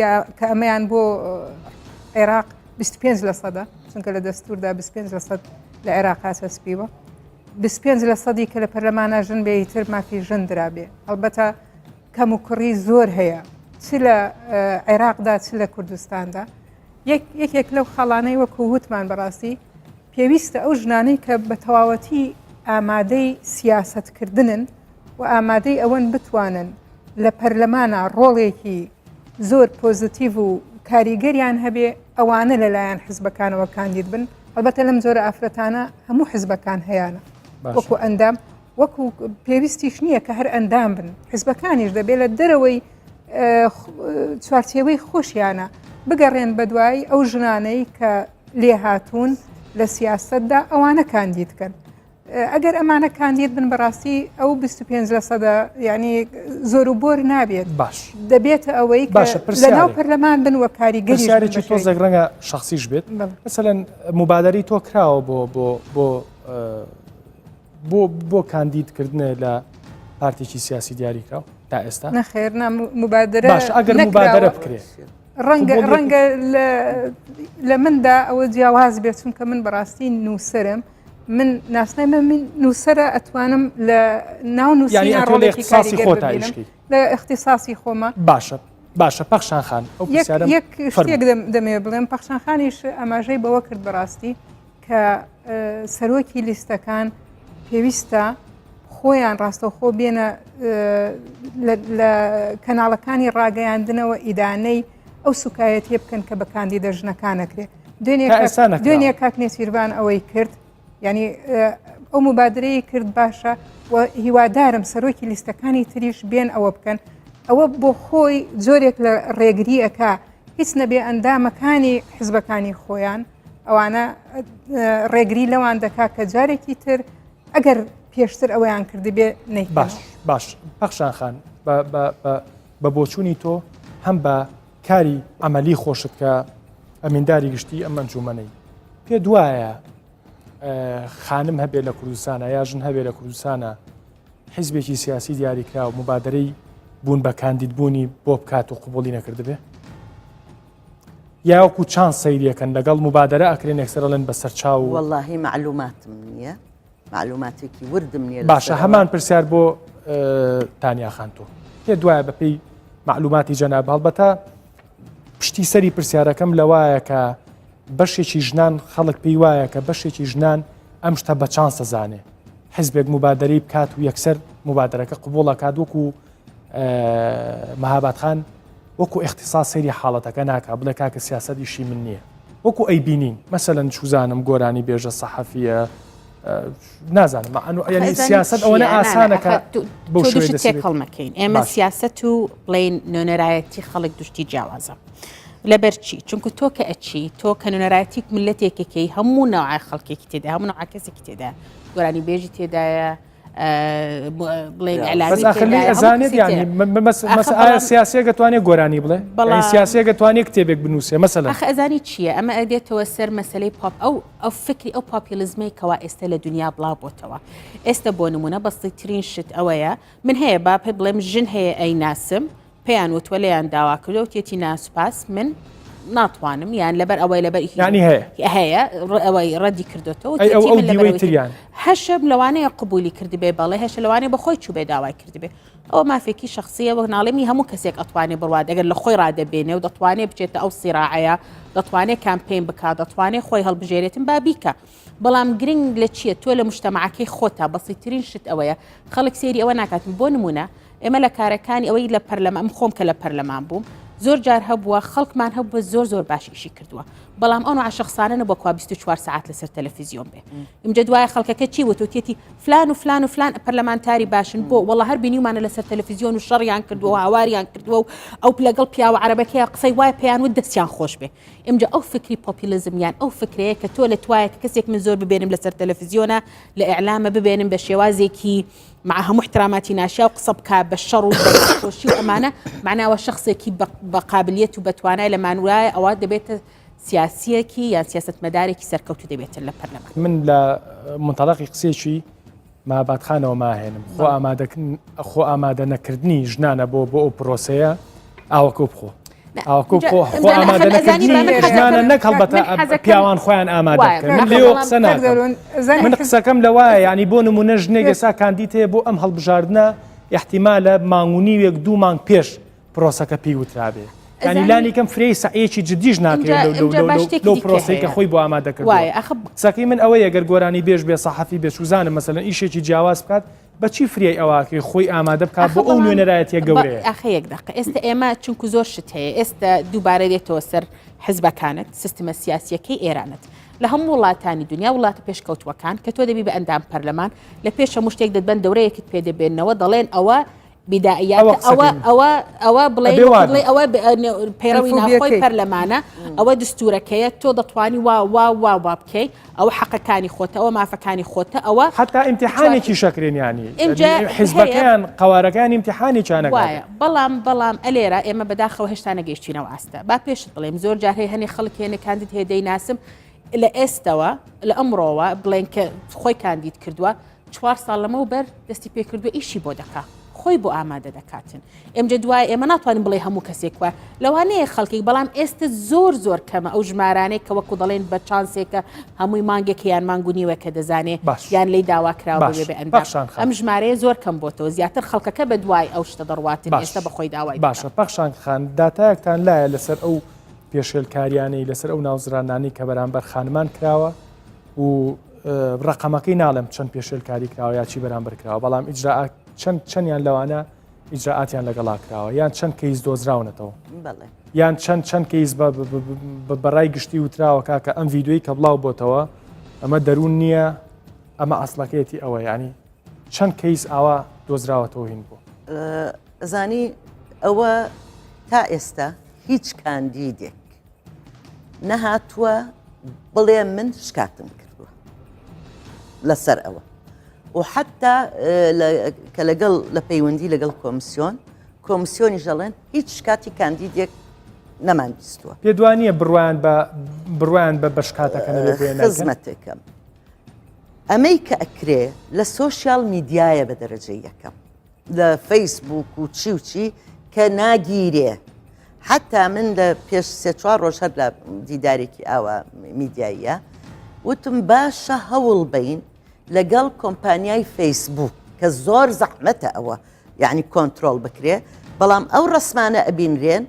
یا کە ئەمەیان بۆ عێراق 25 لە سەدە چونکە لە دەستوردا 25 لە سەد لە عێراق چەسپیوە 25 لە سەدی کە لە پەرلەمانە ژن بێ ئیتر مافی ژن درابێ هەڵبەتە کەم و کوڕی زۆر هەیە چ لە عێراقدا چ لە کوردستاندا یەکێک لەو خاڵانەی وەکو وتمان بەڕاستی پێویستە ئەو ژنانەی کە بە تەواوەتی ئامادەی سیاسەتکردنن و ئامادەی ئەوەن بتوانن لە پەرلەمانا ڕۆڵێکی زۆر پۆزیتیڤ و کاریگەریان هەبێ ئەوانە لەلایەن حزبەکانەوە کاندید بن هەڵبەتە لەم جۆرە ئافرەتانە هەموو حزبەکان هەیانە وەکو ئەندام وەکو پێویستیش نییە کە هەر ئەندام بن حزبەکانیش دەبێت لە دەرەوەی چوارچێوەی خۆشیانە بگەڕێن بەدوای ئەو ژنانەی کە لێهاتوون لە سیاستدا ئەوانە کاندید کەن. ئەگەر ئەمانە کاندید بن بەڕاستی ئەو 25 لە سەدە یعنی زۆر و بۆر نابێت باش دەبێتە ئەوەی باشە لە ناو پەرلەمان بن وە کاریگەری پرسیارێکی تۆزێک ڕەنگە شخصیش بێت مەسەلەن موبادەرەی تۆ کراوە بۆ بۆ بۆ بۆ بۆ کاندید کردنە لە پارتێکی سیاسی دیاریکراو تا ئێستا نەخێر نا موبادەرە باش ئەگەر موبادەرە بکرێت ڕەنگە ڕەنگە لە مندا ئەوە جیاواز بێت چونکە من بەڕاستی نووسرم من ناسنامە من نووسرە ئەتوانم لە ناو نووسینی ڕۆڵێکی خۆ لە اختصاصی خۆمە باشە باشە پەخشان خان ئەو یەک شتێک دەمەوێت بڵێم پەخشان خانیش ئاماژەی بەوە کرد بەڕاستی کە سەرۆکی لیستەکان پێویستە خۆیان ڕاستەوخۆ بێنە لە کەناڵەکانی ڕاگەیاندنەوە ئیدانەی ئەو سوکایەتیە بکەن کە بە کاندیدە ژنەکانەکرێ دوێنێ کاک نێچیرڤان ئەوەی کرد یعنی ئەو مبادرەی کرد باشە و هیوادارم سەرۆکی لیستەکانی تریش بێن ئەوە بکەن ئەوە بۆ خۆی جۆرێک لە ڕێگری ئەکا هیچ نەبێ ئەندامەکانی حزبەکانی خۆیان ئەوانە ڕێگری لەوان دەکا کە جارێکی تر ئەگەر پێشتر ئەوەیان کردبێ نەی باش باش پەخشان خان بە بۆچوونی تۆ هەم بە کاری عملی خۆشت کە ئەمینداری گشتی ئەم ئەنجومەنەی پێ دوایە خانم هەبێ لە کوردستانە یا ژن هەبێ لە کوردستانە حیزبێکی سیاسی دیاریکراو مبادرەی بوون بە کاندید بوونی بۆ بکات و قوبولی نەکردبێ یا وەکو چان سەیریەکەن لەگەڵ مبادرە ئەکرێن یەکسەر ئەڵێن بە سەرچاو و وەڵاهی مەعلوماتم نییە مەعلوماتێکی وردم نییە باشە هەمان پرسیار بۆ تانیا خان تۆ پێ دوایە بەپێی مەعلوماتی جەناب هەڵبەتە پشتی سەری پرسیارەکەم لەوایە کە بەشێکی ژنان خەڵک پێی وایە کە بەشێکی ژنان ئەم شتە بە چانس دەزانێ حزبێک مبادرەی بکات و یەکسەر مبادرەکە قبوڵ ئەکات وەکو مەهاباد خان وەکو ئیختیساس سەیری حاڵەتەکە ناکا بڵێ کاکە سیاسەت ئیشی من نییە وەکو ئەیبینین مەسەلەن چوزانم گۆرانی بێژە سەحەفیە نازانم یعنی سیاست ئەوەنە ئاسانەکە بۆ تێکەڵ مەکەین ئێمە سیاست و بڵین نوێنەرایەتی خەڵک دوشتی جیاوازە لەبەر چی چونکە تۆ کە ئەچی تۆ کە نوێنەرایەتی ملەتێکەکەی هەموو ناوای خەڵکێکی تێدا هەموو ناوە کەسێکی تێدا گۆرانی بێژی تێدایە بڵێن ئەعلامی ئەزانێت یانی ئایا سیاسیەکە توانێت گۆرانی بڵێ بەڵام سیاسیەکە توانێت کتێبێک بنووسێ مەسەلەن ئەخ ئەزانی چییە ئەمە ئەدێتەوە سەر مەسلەی پاپ ئەو ئەو فکری ئەو پاپیلیزمەی کەوا ئێستا لە دنیا بڵاو بۆتەوە ئێستا بۆ نمونە بەسیترین شت ئەوەیە من هەیە با پێ بڵێم ژن هەیە ئەیناسم پێیان وتوە لێیان داوا کردوە وتیەتی نا سوپاس من ناتوانم یان لەبەر ئەوەی لەبەر یانی هەیە هەیە ئەوەی ڕەدی کردوێتەوە ئەی ئەو ئەو دیوەی تریان هەشم لەوانەیە قبولی کردبێ بەڵێ هەشە لەوانەیە بەخۆی چوو بێ داوای کردبێ ئەوە مافێکی شخصیە وەک ناڵێمی هەموو کەسێک ئەتوانێ بڕوات ئەگەر لە خۆی ڕادەبێنێ و دەتوانێت بچێتە ئەو سیراعەیە دەتوانێت کامپین بکات دەتوانێت خۆی هەڵبژێرێتن با بیکە بەڵام گرنگ لە چییە تۆ لە مشتەماعەکەی خۆتا بەسیترین شت ئەوەیە خەڵک سێری ئەوە ناکات بۆ نمونە ئێمە لە کارەکانی ئەوەی لە پەرلەمان من خۆم کە لە پەرلەمان بووم زۆر جار هەبووە خەڵکمان هەبووە زۆر زۆر باش ئیشی کردووە بەڵام ئەو نوعە شخصانە نەبووە کوا 24 سەعات لەسەر تەلەفیزیۆن بێ ئمجا دوایە خەڵکەکە چی وتوتیەتی فلان و فلان و فلان پەرلەمانتاری باشن بۆ وەڵا هەر بینیومانە لەسەر تەلەفیزیۆن و شەڕیان کردووە و هاواریان کردووە و ئەو لەگەڵ پیاوە عەرەبەکەیە قسەی وای پێیان وت دەستیان خۆش بێ ئمجا ئەو فکری پۆپیلیزم یان ئەو فکرەیە کە تۆ لە توایە کە کەسێک من زۆر ببێنم لەسەر تەلەفیزیۆنە لە ئیعلامە ببێنم بە شێوازێکی مع هەموو احتراماتی ناشیاو قسە بکا بە شەڕ و بە ناخۆشی و ئەمانە معناوە شخصێکی بە قابلیت و بە توانای لە مانورایە ئەوە دەبێتە سیاسیەکی یان سیاستمەدارێکی سەرکەوتوو دەبێتن لە پەرلەمان. من لە منتەڵەقی قسەیەکی ماباد خانەوە ماهێنم خۆ ئامادە خۆ ئامادە نەکردنی ژنانە بۆ بۆ ئەو پرۆسەیە ئاوەکە بخۆ. ئاوەکە خۆ خۆ ئامادە نەکردنی ژنانە نەک هەڵبەتە پیاوان خۆیان ئامادە بکەن من لێوە قسە ناکەم من قسەکەم لەوایە یعنی بۆ نمونە ژنێک ئێستا کاندید هەیە بۆ ئەم هەڵبژاردنە ئیحتیمالە مانگ و نیوێک دوو مانگ پێش پرۆسەکە پێی وترابێ ینی لانی کەم فرەی سەعیەکی جدیش ناکرێت لەو پرۆسەی کە خۆی بۆ ئامادە کردووە قسەکەی من ئەوەیە گەر گۆرانی بێژ بێ سەحەفی بێ چوزانم مەسەلەن ئیشێکی جیاواز بکات بە چی فریای ئەوە ئەکەوێ خۆی ئامادە بکات بۆ ئەو نوێنەرایەتیە گەورەیە؟ ئاخە یەک دەقە ئێستا ئێمە چونکو زۆر شت هەیە ئێستا دووبارە دێتەوە سەر حزبەکانت سیستمە سیاسیەکەی ئێرانت لە هەموو وڵاتانی دنیا وڵاتە پێشکەوتووەکان کە تۆ دەبی بە ئەندام پەرلەمان لە پێش هەموو شتێک دەتبەن دەورەیەکت پێ دەبێنەوە دەڵێن ئەوە. بدائیات ئەوە ئەوە ئەوە بڵێ بڵێ ئەوە پەیڕەوی ناوخۆی پەرلەمانە ئەوە دستورەکەیە تۆ دەتوانی وا وا وا وا بکەی ئەوە حەقەکانی خۆتە ئەوە مافەکانی خۆتە ئەوە حتا ئیمتحانێکی شەکرێن ینی حیزبەکەیان قوارەکان ئیمتحانێکیانە وایە بەڵام بەڵام ئەلێرە ئێمە بەداخەوە هێشتا نەگەیشتینەوە ئاستە با پێشت بڵێم زۆر جار هەیە هەنێ خەڵک هێنێ کاندید هەیە دەیناسم لە ئێستەوە لە ئەمڕۆوە بڵێن کە خۆی کاندید کردووە چوار ساڵ لەمەوبەر دەستی پێکردووە ئیشی بۆ دەکا خۆی بۆ ئامادە دەکاتن ئێمجە دوای ئێمە ناتوانین بڵێ هەموو کەسێک وە لەوانەیە خەڵکێک بەڵام ئێستا زۆر زۆر کەمە ئەو ژمارانەی کە وەکو دەڵێن بە چانسێکە هەمووی مانگێک یان مانگ و نیوەکە دەزانێ یان لی داوا کراوە بێ بە ئەندام ئەم ژمارەیە زۆر کەم بۆتەوە زیاتر خەڵکەکە بە دوای ئەو شتە دەڕواتن ئێستا بە خۆی داوای باشە پەخشان خان داتایەکتان لایە لەسەر ئەو پێشێلکاریانەی لەسەر ئەو ناوزرانانەی کە بەرامبەر خانمان کراوە و ڕقەمەکەی ناڵێم چەند پێشێلکاری کراوە یا چی بەرامبەر کراوە بەڵام ئیجرا چەند چەندیان لەوانە ئیجرائاتیان لەگەڵا کراوە یان چەند کەیس دۆزراونەتەوە یان چەند چەند کەیس بەڕای گشتی وتراوە کاکە ئەم ڤیدیۆی کە بڵاو بۆتەوە ئەمە دەروون نییە ئەمە ئەسڵەکەیەتی ئەوە ینی چەند کەیس ئاوا دۆزراوەتەوە هین بوو زانی ئەوە تا ئێستا هیچ کاندیدێک نەهاتووە بڵێ من شکاتم کردووە لەسەر ئەوە و حتا کە لەگەڵ لە پەیوەندی لەگەڵ کۆمسیۆن کۆمسیۆنیش دەڵێن هیچ شکاتی کاندیدێک نەمان بیستووە پێ دوانیە بڕوایان بە بڕوایان بە بەشکاتەکە خزمەتێکم ئەمەی کە ئەکرێ لە سۆشیال میدیایە بە دەرەجەی یەکەم لە فەیسبووک و چی و چی کە ناگیرێ حتا من لە پێش سێ چوار ڕۆژ هەر لە دیدارێکی ئاوا میدیاییە وتم باشە هەوڵ بین لەگەڵ کۆمپانیای فەیسبوک کە زۆر زەحمەتە ئەوە یعنی کۆنتترۆل بکرێ بەڵام ئەو ڕسمانە ئەبینرێن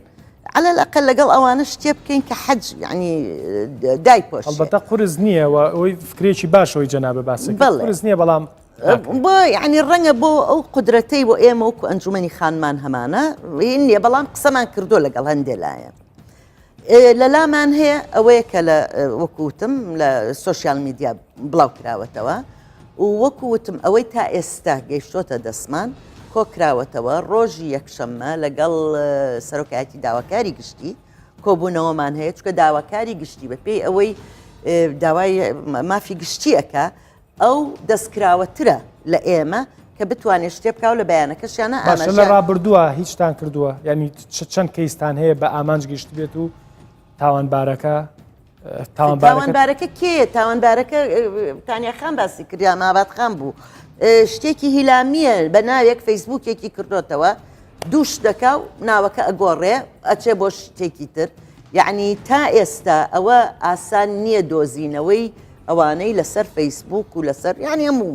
على الأقل لەگەڵ ئەوانە شتێ بکەین کە حەج یعنی دایپۆش هەڵبەتە قورس نییە و ئەوەی فکرێکی باشەوەی جەنابە باسی قورس نییە بەڵام بۆ یعنی ڕەنگە بۆ ئەو قودرەتەی بۆ ئێمە وەکو ئەنجومەنی خانمان هەمانە نییە بەڵام قسەمان کردو لەگەڵ هەندێ لایەن لەلامان هەیە ئەوەیە کە لە وەکوتم لە سۆشیال میدیا بڵاو کراوەتەوە و وەکوتم ئەوەی تا ئێستا گەیشتۆتە دەستمان کۆکراوەتەوە ڕۆژی یەکشەممە لەگەڵ سەرۆکایەتی داواکاری گشتی کۆبوونەوەمان هەیە چکە داواکاری گشتی بە پێی ئەوەی داوای مافی گشتی ئەکا ئەو دەستکراوەترە لە ئێمە کە بتوانێت شتێ بکا و لە بەیانەکەشیانە باشە لە ئاماژەیان ڕابردووە هیچتان کردووە یعنی چەند کەیستان هەیە بە ئامانج گەیشتبێت و تاوانبارەکە تاوانبارەکە تاوانبارەکە کێیە تاوانبارەکە تانیا خان باسی کرد یا ماباد خان بوو شتێکی هیلامیە بە ناوێک فەیسبوکێکی کردۆتەوە دووش دەکا و ناوەکە ئەگۆڕێ ئەچێ بۆ شتێکی تر یعنی تا ئێستا ئەوە ئاسان نییە دۆزینەوەی ئەوانەی لەسەر فەیسبوک و لەسەر یانی هەموو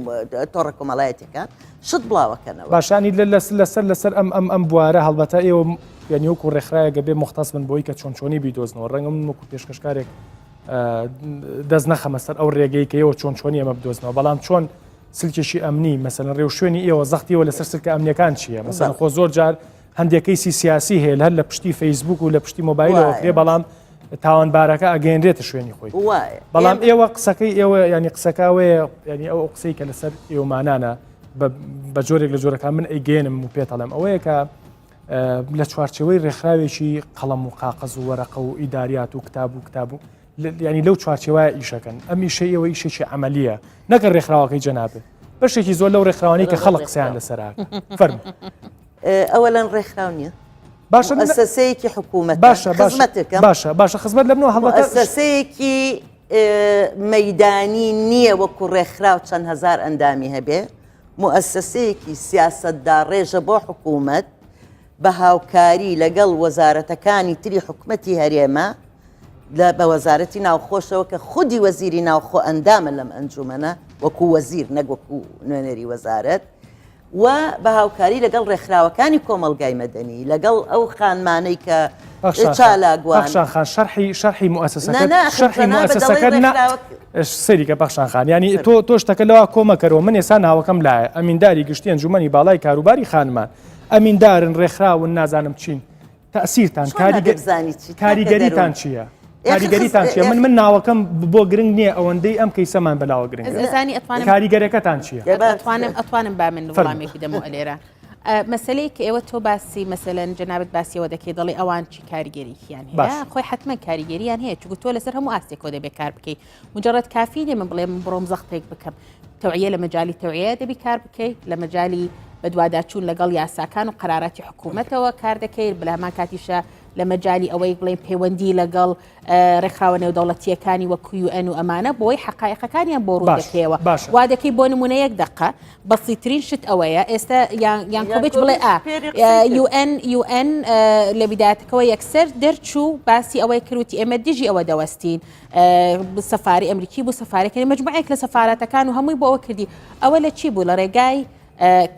تۆڕە کۆمەڵایەتەکان شت بڵاوەکەنەوە. باشانی لەسەر لەسەر ئەم ئەم ئەم بوارە هەڵبەتە ئێوە یعنی وەکو ڕێکخراوێکە بێ مختص بن بۆی کە چۆن چۆنی بیدۆزنەوە ڕەنگە من وەکو پێشکەشکارێک دەست نەخەمە سەر ئەو ڕێگەی کە ئێوە چۆن چۆنی ئەمە بدۆزنەوە بەڵام چۆن سلکێکی ئەمنی مەسەلەن ڕێوشوێنی ئێوە زەختیەوە لەسەر سلکە ئەمنیەکان چییە مەسەلەن خۆ زۆر جار هەندێک کەیسی سیاسی هەیە هەر لە پشتی فەیسبوک و لە پشتی مۆبایلەوە کرێ بەڵام تاوانبارەکە ئەگەیەنرێتە شوێنی خۆی بەڵام ئێوە قسەکەی ئێوە ینی قسەکەوەیە ینی ئەو قسەی کە لەسەر ئێوەمانانە بە جۆرێک لە جۆرەکان من ئەیگەێنم و پێتەڵێم ئەوەیە کە لە چوارچەوەی ڕێکخراوێکی قەڵەم و قاقەز و وەرەقە و ئیداریات و کتاب و کتاب و ینی لەو چوارچێوە ئیشەکەن ئەم ئیشەی ئێوە ئیشێکی عملیە نەکە ڕێکخراوەکەی جەنابێت بەشێکی زۆر لەو ڕێکخراوانی کە خەڵک قسەیان لەسەر فەرموو ئەوەلەن ڕێکخراو نییە باشە مؤسسەیەکی حکوومەت باشە خزمەتەکەم باشە باشە خزمەت لە منەوە هەڵبەتە مؤسسەیەکی مەیدانی نییە وەکو ڕێکخراو چەند هەزار ئەندامی هەبێ مؤسسەیەکی سیاسەتداڕێژە بۆ حکوومەت بە هاوکاری لەگەڵ وەزارەتەکانی تری حکومەتی هەرێمە لە بە وەزارەتی ناوخۆشەوە کە خودی وەزیری ناوخۆ ئەندامە لەم ئەنجومەنە وەکو وەزیر نەک وەکو نوێنەری وەزارەت و بە هاوکاری لەگەڵ ڕێکخراوەکانی کۆمەڵگای مەدەنی لەگەڵ ئەو خانمانەی کە چالاکوان پەخشان خان شەرحی شەرحی موئەسەسەکە نا نا شەرحی جەنابت دەڵێی موئەسەسەکە نا ڕێکخراوە سەیری کە پەخشان خان یانی تۆ تۆ شتەکە لەوا کۆمەکەرەوە من ئێستا ناوەکەم لایە ئەمینداری گشتی ئەنجومەنی باڵای کاروباری خانمان ئەمیندارن ڕێکخراون نازانم چین تەئسیرتان چۆن نابێ بزانی چی تاکە کاریگەریتان دەروون چییە؟ ئێخ کاریگەریتان خز چییە؟ من ئێخ من ناوەکەم بۆ گرنگ نییە ئەوەندەی ئەم کەیسەمان بەلاوە گرنگە ئەزانی ئەتوانم کاریگەرەکەتان چییە؟ ئەتوانم ئەتوانم با من فەرموو. وڵامێک بدەمەوە لێرە. مەسەلەی کە ئێوە تۆ باسی مەسەلەن جەنابت باسی ئەوە دەکەی دەڵێ ئەوان چی کاریگەرییان هەیە خۆی حتمما کاریگەریان هەیە چونکە تۆ لەسەر هەموو ئاستێکەوە دەبێ کار بکەی مجرد کافی نیە من بڵێم بڕۆم زەختێک بکەم تەوعیە لە مەجای تەوعیە دەبی کار بکەیت لە مەجای بەدواداچوون لەگەڵ یاساکان و قەراراتی حکوومەتەوە کار دەکەیت بەلامان کاتیشە لە مەجای ئەوەی بڵێن پەیوەندی لەگەڵ ڕێکخراوە نێودەوڵەتییەکانی وەکو UN و ئەمانە بۆی حەقایقەکانیان بۆ ڕوون دەکەیەوە وا دەکەی بۆ نمونە یەک دقە بەسیترین شت ئەوەیە ئێستا یانکۆبیچ بڵێ ئا UN UN لە بیداتەکەەوە یەکسەر دەرچوو باسی ئەوەی کروتی ئێمە دژی ئەوە دەوەستین سەفاری ئەمریکی بوو سەفارەکەی مجموعێک لە سەفارەتەکان و هەمووی بۆ ئەوە کردی ئەوە لە چی بوو لە ڕێگای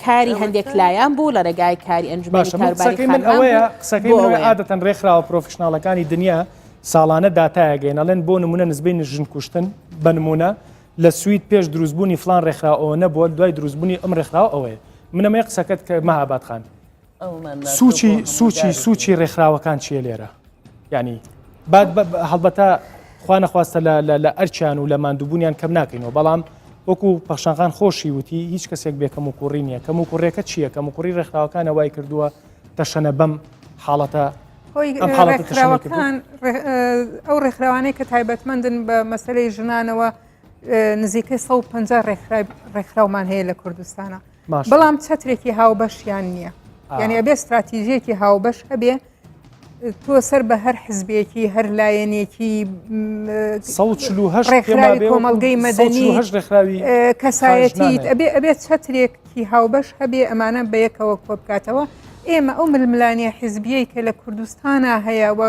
کاری هەندێک لایەن بوو لە ڕێگای کاری ئەنجومەنی کاروباری قسەکەی من ئەوەیە قسەکەی من ئەوەیە عادەتەن ڕێکخراوە professional ەکانی دنیا ساڵانە داتایەگەین ئەڵێن بۆ نمونە نزبەی ژن کوشتن بە نمونە لە سوید پێش دروستبوونی فلان ڕێکخراوە ئەوە نەبووە دوای دروستبوونی ئەم ڕێکخراوە ئەوەیە منەمەی قسەکەت کە مەهاباد خان سوچی سوچی سوچی ڕێکخراوەکان چییە لێرە یعنی هەڵبەتە خوا نەخواستە لە ئەرچیان و لە ماندووبوونیان کەم ناکەینەوە بەڵام وەکو پەخشانخان خۆشی وتی هیچ کەسێک بێ کەم و کوڕی نییە کەم و کوڕێکە چییە کەم و کوڕی ڕێکخراوەکانە وای کردووە تەشەنە بەم حاڵەتە ڕێکخراوەکان ئەو ڕێکخراوانەی کە تایبەتمەندن بە مەسلەی ژنانەوە نزیکەی 150 ڕێکخراومان هەیە لە کوردستانە بەڵام چەترێکی هاوبەشیان نییە یعنی ئەبێ استراتیژیەکی هاوبەش هەبێ تۆ سەر بە هەر حزبێکی هەر لایەنێکی ڕێکخراوی کۆمەڵگەی مەدەنی ڕێکخراوی کەسایەتیت ئەبێ ئەبێ چەترێکی هاوبەش هەبێ ئەمانە بەیەکەوە کۆبکاتەوە ئێمە ئەو ململانێ حزبیەی کە لە کوردستانە هەیە وە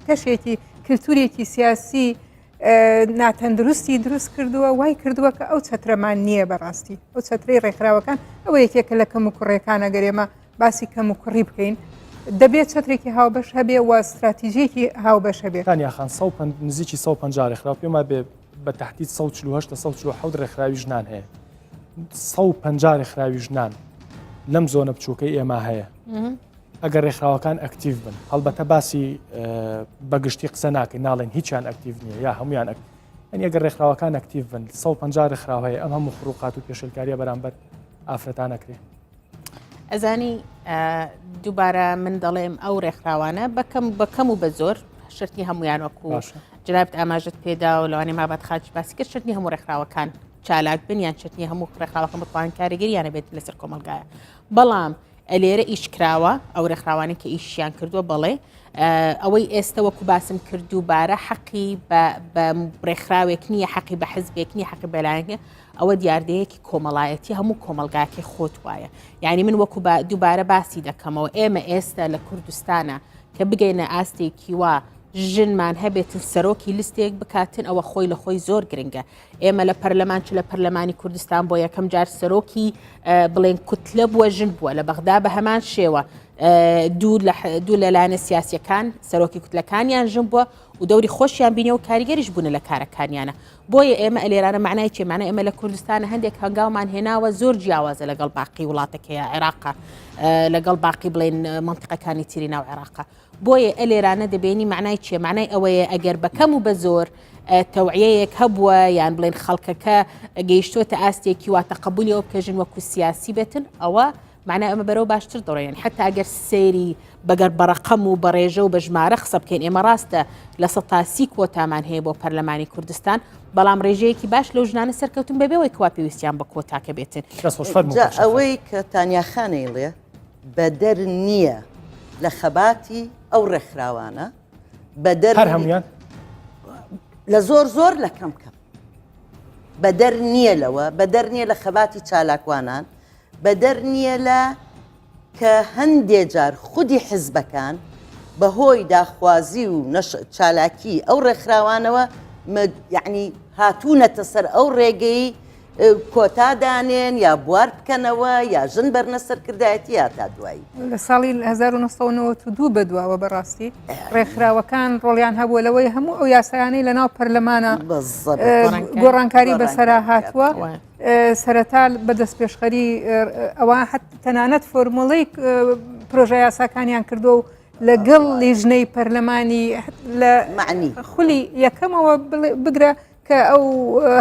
کەشێکی کللتورێکی سیاسی ناتەندروستی دروست کردووە وای کردووە کە ئەو چەترەمان نییە بەڕاستی ئەو چەترەی ڕێکخراوەکان ئەوە یەکێکە لە کەم و کوڕێکان ئەگەر ئێمە باسی کەم و کوڕی بکەین دەبێت چەترێکی هاوبەش هەبێ و استراتیژیەکی هاوبەش هەبێ. تانیا خان نزیکی 150 ڕێکخراو پێم وابێ بە تەحدید 148 تا 147 ڕێکخراوی ژنان هەیە 150 ڕێکخراوی ژنان لەم زۆنە بچووکەی ئێمە هەیە ئەگەر ڕێکخراوەکان ئەکتیڤ بن هەڵبەتە باسی بەگشتی قسە ناکەین ناڵێن هیچیان ئەکتیڤ نییە یا هەمویان ئەک ئەنی ئەگەر ڕێکخراوەکان ئەکتیڤ بن 150 ڕێکخراو هەیە ئەم هەموو خروقات و پێشێلکاریە بەرامبەر ئافرەتان ئەکرێ. ئەزانی دووبارە من دەڵێم ئەو ڕێکخراوانە بەکەم بەکەم و بە زۆر شرتی هەمویان وەکو جنابت ئاماژت پێدا و لەوانەیە مابات خاچ باسی کرد شرتنی هەموو ڕێکخراوەکان چالاک بن یان چەتنی هەموو ڕێکخراوەکان بتوان کاریگەریانە بێت لەسەر کۆمەلگایە بەڵام لێرە ئیش کراوە ئەو ڕێکخراوانەی کە ئیشیان کردووە بەڵێ ئەوەی ئێستا وەکو باسم کرد دووبارە حەقی بە ڕێکخراوێک نییە حەقی بە حزبێک نییە حەقی بەلایەن نییە ئەوە دیاردەیەکی کۆمەڵایەتی هەموو کۆمەلگاکی خۆت وایە یعنی من وەکو دووبارە باسی دەکەمەوە ئێمە ئێستا لە کوردستانە کە بگەینە ئاستێکی وا ژنمان هەبێتن سەرۆکی لیستێک بکاتن ئەوە خۆی لە خۆی زۆر گرنگە ئێمە لە پەرلەمان چ لە پەرلەمانی کوردستان بۆ یەکەم جار سەرۆکی بڵێن کوتلە بووە ژن بووە لە بەغدا بە هەمان شێوە دوو لە لایەنە سیاسیەکان سەرۆکی کوتلەکانیان ژن بووە و دەوری خۆشیان بینی و کاریگەریش بوونە لە کارەکانیانە بۆیە ئێمە ئەلێرانە معنای چێمانە ئێمە لە کوردستان هەندێک هەنگاومان هێناوە زۆر جیاوازە لەگەڵ باقی وڵاتەکەی عێراقا لەگەڵ باقی بڵێن منطقەکانی تری ناو عێراقا بۆیە ئەلێرانە دەبێنی مەعنای چیە؟ مەعنای ئەوەیە ئەگەر بە کەم و بە زۆر تەوعیەیەک هەبووە یان بڵێن خەڵکەکە گەیشتووەتە ئاستێکی وا تەقەبولی ئەوە بکە ژن وەکو سیاسی بێتن ئەوە معنای ئەمە بەرەو باشتر دەڕۆین حتا ئەگەر سەیری بەگەر بەڕقەم و بەڕێژە و بە ژمارە قسە بکەین ئێمە ڕاستە 30% کۆتامان هەیە بۆ پەرلەمانی کوردستان بەڵام ڕێژەیەکی باش لەو ژنانە سەرکەوتن بەبێەوەی کوا پێویستیان بە کۆتاکە بێتن ئەوەی کە تانیاخانەیڵێ بەدەر نییە لە خەباتی ئەو ڕێکخراوانە بەدەر هەر هەمویان لە زۆر زۆر لە کەم کەم بەدەر نییە لەوە بەدەر نییە لە خەباتی چالاکوانان بەدەر نییە لە کە هەندێ جار خودی حزبەکان بەهۆی داخوازی و چالاکی ئەو ڕێکخراوانەوە یعنی هاتوونەتە سەر ئەو ڕێگەی کۆتا دانێن یا بوار بکەنەوە یا ژن بەرنە سەرکردایەتی یا تا دوایی. لە ساڵی 1992 بەدواوە بەڕاستی ڕێکخراوەکان ڕۆڵیان هەبووە لەوەی هەموو ئەو یاسایانەی لەناو پەرلەمانە گۆڕانکاری بەسەرا هاتووە سەرەتا بە دەستپێشخەری ئەوە تەنانەت فۆرمۆڵەی پرۆژە یاساکانیان کردووە و لەگەڵ لیژنەی پەرلەمانی لە خولی یەکەمەوە بگرە کە ئەو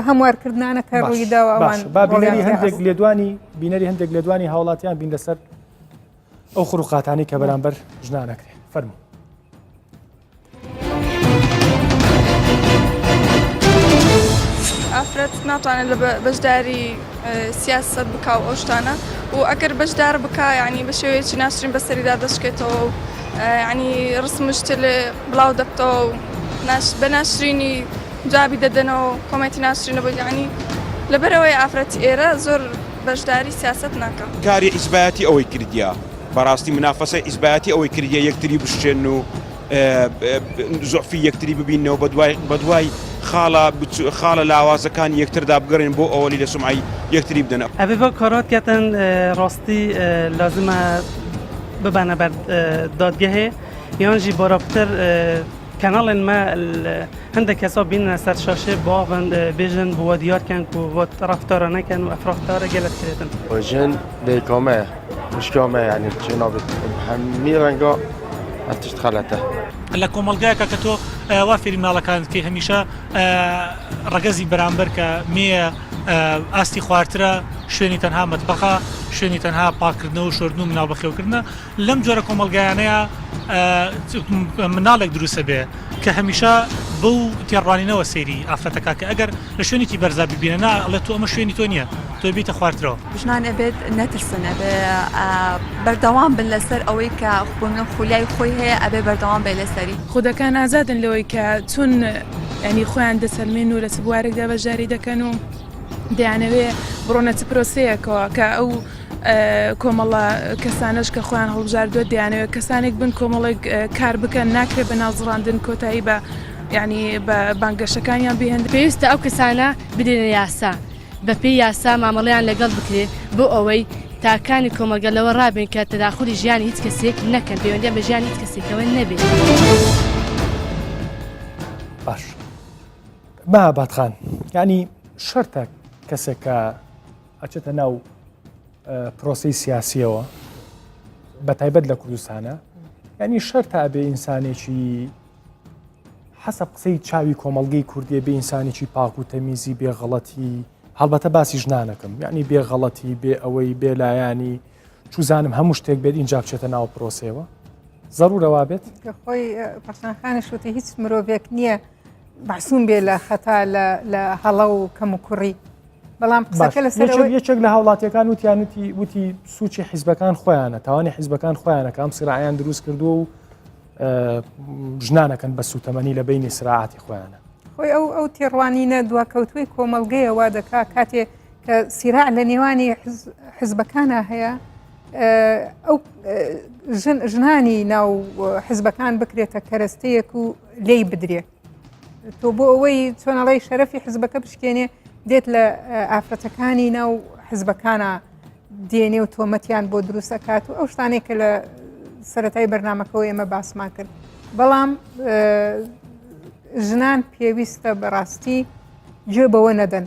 هەموارکردنانە کە ڕوویداوە ئەوان با بینەری هەندێک لێدوانی بینەری هەندێک لێدوانی هاوڵاتیان بین لەسەر. ئەو خروقاتانی کە بەرامبەر ژنانەکرێ فەرموو. ئافرەت ناتوانێت لە بەشداری سیاسەت بکا و ئەو شتانە و ئەگەر بەشدار بکا یعنی بە شێوەیەکی ناشرین بەسەریدا دەشکێتەوە و یعنی ڕسمشتر لێ بڵاو دەبتەوە و بە ناشرینی جوابی دەدەنەوە کۆمێنتی ناشرینە بۆ یعنی لەبەرەوەی ئافرەتی ئێرە زۆر بەشداری سیاسەت ناکا. کاری حیزبایەتی ئەوەی کردیە بەڕاستی منافەسەی حیزبایەتی ئەوەی کردیە یەکتری بشکێنن و زوعفی یەکتری ببینەوە بەدوای بەدوای خاڵە خاڵە لاوازەکانی یەکتردا بگەڕێن بۆ ئەوەلی لە سومعەی یەکتری بدەن. ئەێ ڤا کارات کەتن ڕاستی لازمە ببەنە بەر دادگەهێ یان ژی بارا پتر کەناڵێن مە هەندێک کەسا بیننە سەر شاشێ باڤن بێژن بۆ دیار کەن کو ڤا ڕەفتارە نەکەن و ئەف ڕەفتارە گەلەک کرێتن. ژن دایکامەیە خوشکامەیە یانی چێ نابێت هەمی ڕەنگا هەر تشت خەلەتە. لە کۆمەڵگایەکا کە تۆ وا فێری مناڵەکانت کەی هەمیشە ڕەگەزی بەرامبەر کە مێیە ئاستی خوارترە شوێنی تەنها مەتبەخە شوێنی تەنها پاکردنەوە و شۆردن و مناڵ بەخێوکردنە لەم جۆرە کۆمەڵگایانەیە مناڵێک دروستە بێ کە هەمیشە بەو تێڕوانینەوە سەیری ئافرەتەکە کە ئەگەر لە شوێنێکی بەرزا ببینە نا ئەڵێ تۆ ئەمە شوێنی تۆ نییە تۆ بیتە خوارترەوە. ژنان ئەبێت نەترسن ئەبێ بەردەوام بن لەسەر ئەوەی کە بۆ خولیای خۆی هەیە ئەبێ بەردەوام بێ لەسەری. خودەکان ئازادن لەوەی کە چۆن یانی خۆیان دەسەلمێن و لە چ بوارێکدا بەشداری دەکەن و دەیانەوێ بڕۆنە چ پرۆسەیەکەوە کە ئەو کۆمەڵە کەسانەش کە خۆیان هەڵبژاردووە دەیانەوێت کەسانێک بن کۆمەڵێک کار بکەن ناکرێت بە ناوزڕاندن کۆتایی بە یعنی بە بانگەشەکانیان بهێن. پێویستە ئەو کەسانە بدرێنە یاسا بەپێی یاسا مامەڵەیان لەگەڵ بکرێت بۆ ئەوەی تاکانی کۆمەڵگە لەوە ڕابێن کە تەداخولی ژیانی هیچ کەسێک نەکەن پەیوەندیان بە ژیانی هیچ کەسێکەوە نەبێت. باش مەهاباد خان یعنی شەرتە کەسێک کە ئەچێتە ناو پرۆسەی سیاسیەوە بە تایبەت لە کوردستانە ینی شەرتە ئەبێ ئینسانێکی حەسەب قسەی چاوی کۆمەڵگەی کوردیە بێ ئینسانێکی پاک و تەمیزی بێ غەڵەتی هەڵبەتە باسی ژنانەکەم یعنی بێ غەڵەتی بێ ئەوەی بێ لایانی چوزانم هەموو شتێک بێت اینجا بچێتە ناو پرۆسەوە زەرورەوا بێت خۆی پەخشانخانە شوتی هیچ مرۆڤێک نییە مەعسوم بێ لە خەتا لە هەڵە و کەم و کوڕی بەڵام قسەکە لەسەر یەکێک لە هاوڵاتیەکان وتیان وتی وتی سوچی حیزبەکان خۆیانە تاوانی حیزبەکان خۆیانە کام سرعیان دروست کردووە و ژنانەکەن بە سوتەمەنی لە بینی سراعاتی خۆیانە خۆی ئەو ئەو تێڕوانینە دواکەوتووی کۆمەڵگەیە وا دەکا کاتێ کە سیراع لە نێوانی حزبەکانە هەیە ئەو ژنانی ناو حزبەکان بکرێتە کەرەستەیەک و لێی بدرێ تۆ بۆ ئەوەی چۆن ئەڵێی شەرەفی حزبەکە بشکێنێ دێت لە ئافرەتەکانی ناو حزبەکانە دێنێ و تۆمەتیان بۆ دروست ئەکات و ئەو شتانێک کە لە سەتای بەرنمەکەەوە ئێمە باسمان کرد بەڵام ژنان پێویستە بەڕاستی گوێ بەوە نەدەن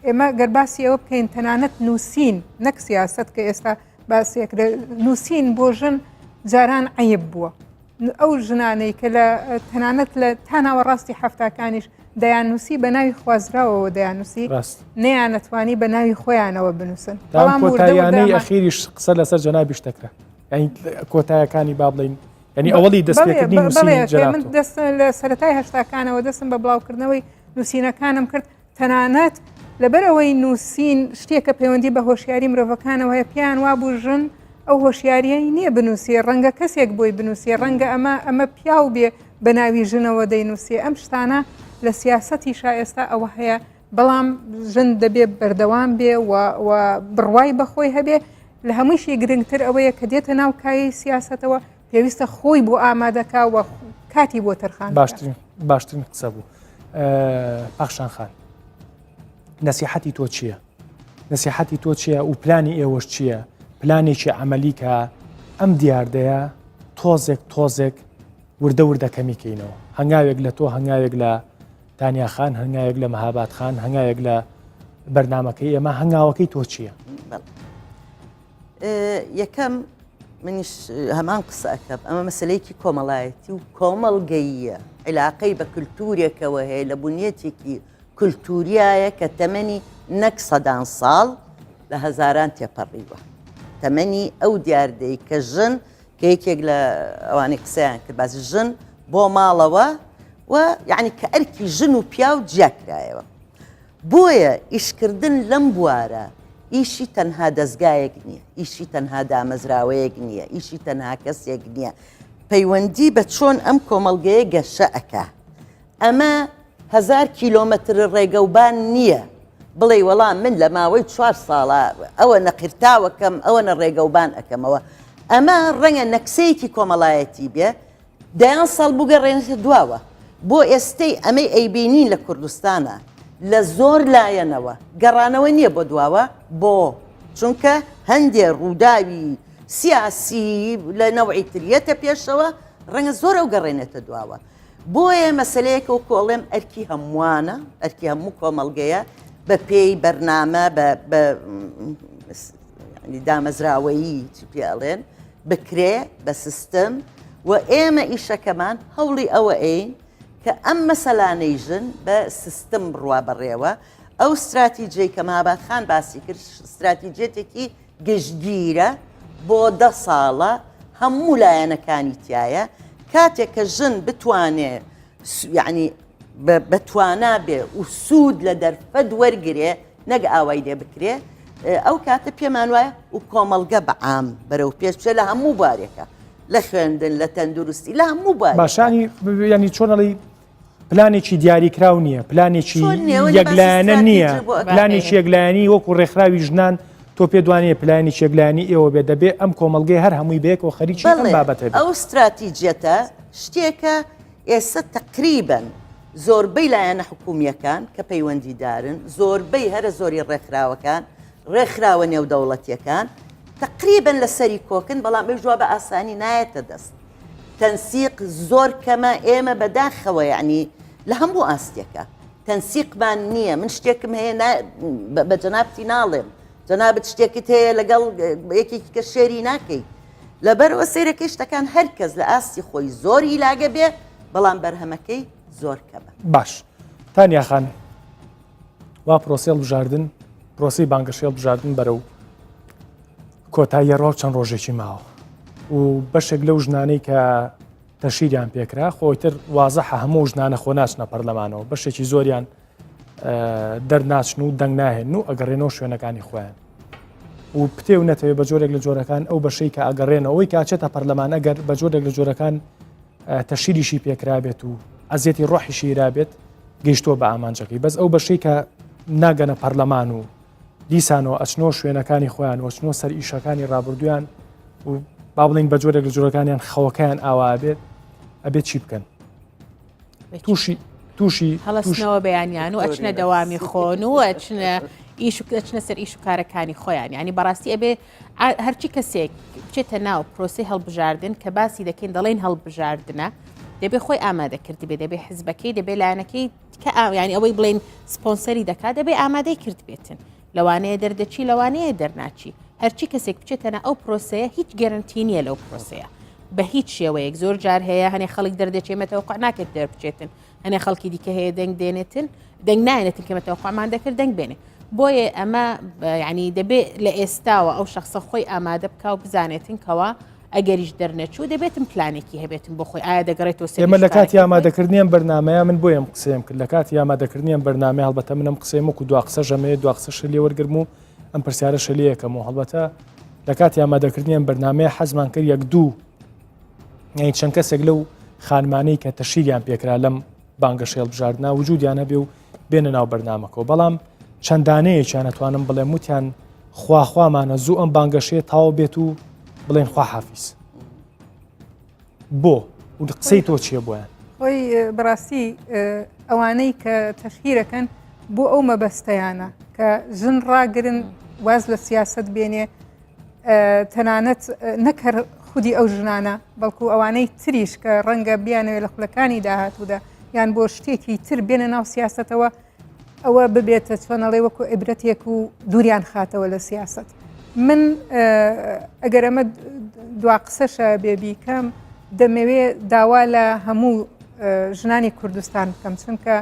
ئێمە گەر باسی ئەوە بکەین تەنانەت نووسین نەک سیاست کە ئێستا باسێک نووسین بۆ ژن جاران عیب بووە ئەو ژنانەی کە لە تەنانەت لە تا ناوەڕاستی حەفتاکانیش دەیاننووسی بە ناوی خوازراوەوە دەیاننووسی نەیانەتوانی بە ناوی خۆیانەوە بنووسن بەڵام کۆتاییانەی ئەخیریش قسە لەسەر جەنابیش دەکرا یعنی کۆتایەکانی با بڵین یعنی ئەوەڵی دەستپێکردنی نووسینی من دەست لە سەرەتای هەشتاکانەوە دەستم بە بڵاوکردنەوەی نووسینەکانم کرد تەنانەت لەبەر ئەوەی نووسین شتێکە پەیوەندی بە هۆشیاری مرۆڤەکانەوە هەیە، پێیان وابوو ژن ئەو هۆشیارییەی نییە بنووسێ، ڕەنگە کەسێک بۆی بنووسێ، ڕەنگە ئەمە ئەمە پیاو بێ بە ناوی ژنەوە دەینووسێ، ئەم شتانە لە سیاسەتیشا ئێستا ئەوە هەیە، بەڵام ژن دەبێ بەردەوام بێ و و بڕوای بە خۆی هەبێ، لە هەموویشی گرنگتر ئەوەیە کە دێتە ناو کایەی سیاسەتەوە پێویستە خۆی بۆ ئامادەکا و کاتی بۆ تەرخان بکا. باشترین باشترین قسە بوو. پەخشان خان نەسیحەتی تۆ چییە؟ نەسیحەتی تۆ چییە و پلانی ئێوەش چییە؟ پلانێکی عملی کە ئەم دیاردەیە تۆزێک تۆزێک وردە وردە کەمی کەینەوە هەنگاوێک لە تۆ هەنگاوێک لە تانیا خان هەنگاوێک لە مەهاباد خان هەنگاوێک لە بەرنمەکەی ئێمە هەنگاوەکەی تۆ چییە؟ یەکەم منیش هەمان قسە ئەکەم ئەمە مەسلەیەکی کۆمەڵایەتی و کۆمەڵگەییە عیلاقەی بە کللتورێکەوە هەیە لە بنیەتێکی کللتوریایە کە تەمەنی نەک سەدان ساڵ لە هەزاران تێپەڕیوە. تەمەنی ئەو دیاردەی کە ژن کە یەکێک لە ئەوانەی قسەیان کرد باسی ژن بۆ ماڵەوە و یعنی کە ئەرکی ژن و پیاو جیاکرایەوە بۆیە ئیشکردن لەم بوارە ئیشی تەنها دەزگایەک نییە، ئیشی تەنها دامەزراوەیەک نییە، ئیشی تەنها کەسێک نییە، پەیوەندی بە چۆن ئەم کۆمەڵگەیە گەشە ئەکا. ئەمە هەزار کیلۆمەتر ڕێگەوبان نییە بڵێی وەڵا من لە ماوەی چوار ساڵە ئەوە نەقیرتاوەکەم ئەوەنە ڕێگەوبان ئەکەمەوە. ئەمە ڕەنگە نەکسەیەکی کۆمەڵایەتی بێ دەیان ساڵ بگەڕێنێتە دواوە بۆ ئێستەی ئەمەی ئەیبینین لە کوردستانا لە زۆر لایەنەوە گەڕانەوە نییە بۆ دواوە بۆ چونکە هەندێ ڕووداوی سیاسی لە نەوعی تر یەتە پێشەوە ڕەنگە زۆر ئەو گەڕێنێتە دواوە بۆیە مەسلەیەکە و کۆڵێم ئەرکی هەمووانە ئەرکی هەموو کۆمەڵگەیە بە پێی بەرنامە بە دامەزراوەیی چی پێ ئەڵێن بکرێ بە سیستم و ئێمە ئیشەکەمان هەوڵی ئەوە ئەین کە ئەم مەسەلانەی ژن بە سیستم بڕوا بەڕێوە ئەو ستراتیجەی کە ماباد خان باسی کرد ستراتیجێتێکی گشتگیرە بۆ دە ساڵە هەموو لایەنەکانی تایە کاتێک کە ژن بتوانێ یعنی بە توانا بێ و سوود لە دەرفەت وەرگێ نەک ئاوای لێ بکرێ ئەو کاتە پێمان وایە و کۆمەڵگە بە عام بەرەو پێش بچێ لە هەموو بارێکە لە خوێندن لە تەندروستی لە هەموو بار باشانی ینی چۆنەڵی پلانێکی دیاریکراو نییە پلانێکی یەکلایەنە نییە پلانێکی یەکلایەنی وەکو ڕێکخراوی ژنان تۆ پێ دوانەیە پلانی چێکلایانی ئێوە بێ دەبێ ئەم کۆمەلگەی هەر هەمووی بەیەکەوە خەریکی ئەم بابەتە ئەو ستراتیجیەتە شتێکە ئێستا تەقریبەن زۆربەی لایەنە حکومییەکان کە پەیوەندیدارن، زۆربەی هەرە زۆری ڕێکخراوەکان، ڕێکخراوە نێودەوڵەتییەکان تەقریبەن لەسەری کۆکن، بەڵام ئەویش وا بە ئاسانی نایەتە دەست. تەنسیق زۆر کەمە، ئێمە بەداخەوە یەعنی لە هەموو ئاستێکا تەنسیقمان نییە. من شتێکم هەیە بە جەنابتی ناڵێم، جەنابت شتێکت هەیە لەگەڵ یەکێکی کە شێری ناکەی. لەبەرئەوە سەیرەکەی شتەکان هەر کەس لە ئاستی خۆی زۆر هیلاگە بێ بەڵام بەرهەمەکەی زۆر کەمە. باش تانیا خان وا پرۆسەی هەڵبژاردن پرۆسەی بانگەشەی هەڵبژاردن بەرەو کۆتاییە ڕۆ چەند ڕۆژێکی ماوە و بەشێک لەو ژنانەی کە تەشیریان پێکرا خۆیتر وازەحە هەموو ژنانە خۆ ناچنە پەرلەمانەوە بەشێکی زۆریان دەرناچن و دەنگ ناهێن و ئەگەڕێنەوە شوێنەکانی خۆیان و پتێ و نەتەوێ بە جۆرێک لە جۆرەکان ئەو بەشەی کە ئەگەڕێنەوەی کاچێتە پەرلەمان ئەگەر بە جۆرێک لە جۆرەکان تەشیریشی پێکرابێت و ئەزیەتی ڕۆحیشی رابێت گەیشتووە بە ئامانجەکەی بەس ئەو بەشەی کە ناگەنە پەرلەمان و دیسانەوە ئەچنەوە شوێنەکانی خۆیان وەچنەوە سەر ئیشەکانی ڕابردویان و با بڵین بە جۆرێک لە جۆرەکانیان خەوەکەیان ئاوا بێت ئەبێت چی بکەن تووشی تووشی هەڵستنەوە بەیانیان و ئەچنە دەوامی خۆن و ئەچنە ئیش و ئەچنە سەر ئیش و کارەکانی خۆیان ینی بەڕاستی ئەبێ هەرچی کەسێک بچێتە ناو پرۆسی هەڵبژاردن کە باسی دەکەین دەڵێن هەڵبژاردنە دەبێ خۆی ئامادە کردبێ دەبێ حزبەکەی دەبێ لایەنەکەی کە ینی ئەوەی بڵین سپۆنسەری دەکات دەبێ ئامادەی کرد بێتن لەوانەیە دەردەچی لەوانەیە دەرناچی هەرچی کەسێک بچێتە ناو ئەو پرۆسەیە هیچ گەرنتی نییە لەو پرۆسەیە بە هیچ شێوەیەک زۆر جار هەیە هەنێ خەڵک دەردەچێ مەتەوەقع ناکرد دەربچێتن هەنێ خەڵکی دیکە هەیە دەنگ دێنێتن دەنگ نایەنێتن کە مەتەوەقعمان دەکرد دەنگ بێنێ بۆیە ئەمە ینی دەبێت لە ئێستاوە ئەو شخصە خۆی ئامادە بکە و بزانێتن کەوا ئەگەریش دەرنەچوو دەبێتم پلانێکی هەبێتم بۆ خۆی ئایا دەگەڕێتەوە سەر ئێمە لە کاتی ئیش کارەکەی خۆی؟ ئامادەکردنی ئەم بەرنامەیە من بۆیە ئەم قسەیەم کرد لە کاتی ئامادەکردنی ئەم بەرنامەیە هەڵبەتە من ئەم قسەیەم وەکو دوا قسەش ئەمەوێت دوا قسەشت لێ وەرگرم و ئەم پرسیارەشە لێ یەکەم و هەڵبەتە لە کاتی ئامادەکردنی ئەم بەرنامەیە حەزمان کرد یەک دوو یانی چەند کەسێک لەو خانمانەی کە تەشیریان پێکرا لەم بانگەشەی هەڵبژاردنە وجودیان هەبێ و بێنە ناو بەرنامەکەەوە بەڵام چەندانەیەکیان ئەتوانم بڵێم وتیان خواخوامانە زوو ئەم بانگەشەیە تەواو بێت و بڵێن خواحافیز بۆ و قسەی تۆ چییە بۆیان؟ خۆی بەڕاستی ئەوانەی کە تەشهیرەکەن بۆ ئەو مەبەستەیانە کە ژن ڕاگرن واز لە سیاست بێنێ تەنانەت نەکەر خودی ئەو ژنانە بەڵکو ئەوانەی تریش کە ڕەنگە بیانەوێت لە خولەکانی داهاتوودا یان بۆ شتێکی تر بێنە ناو سیاستەوە ئەوە ببێتە چۆن ئەڵێ وەکو عیبرەتێک و دووریان خاتەوە لە سیاسەت من ئەگەر ئەمە دوا قسەشە بێ بیکەم دەمەوێ داوا لە هەموو ژنانی کوردستان بکەم چونکە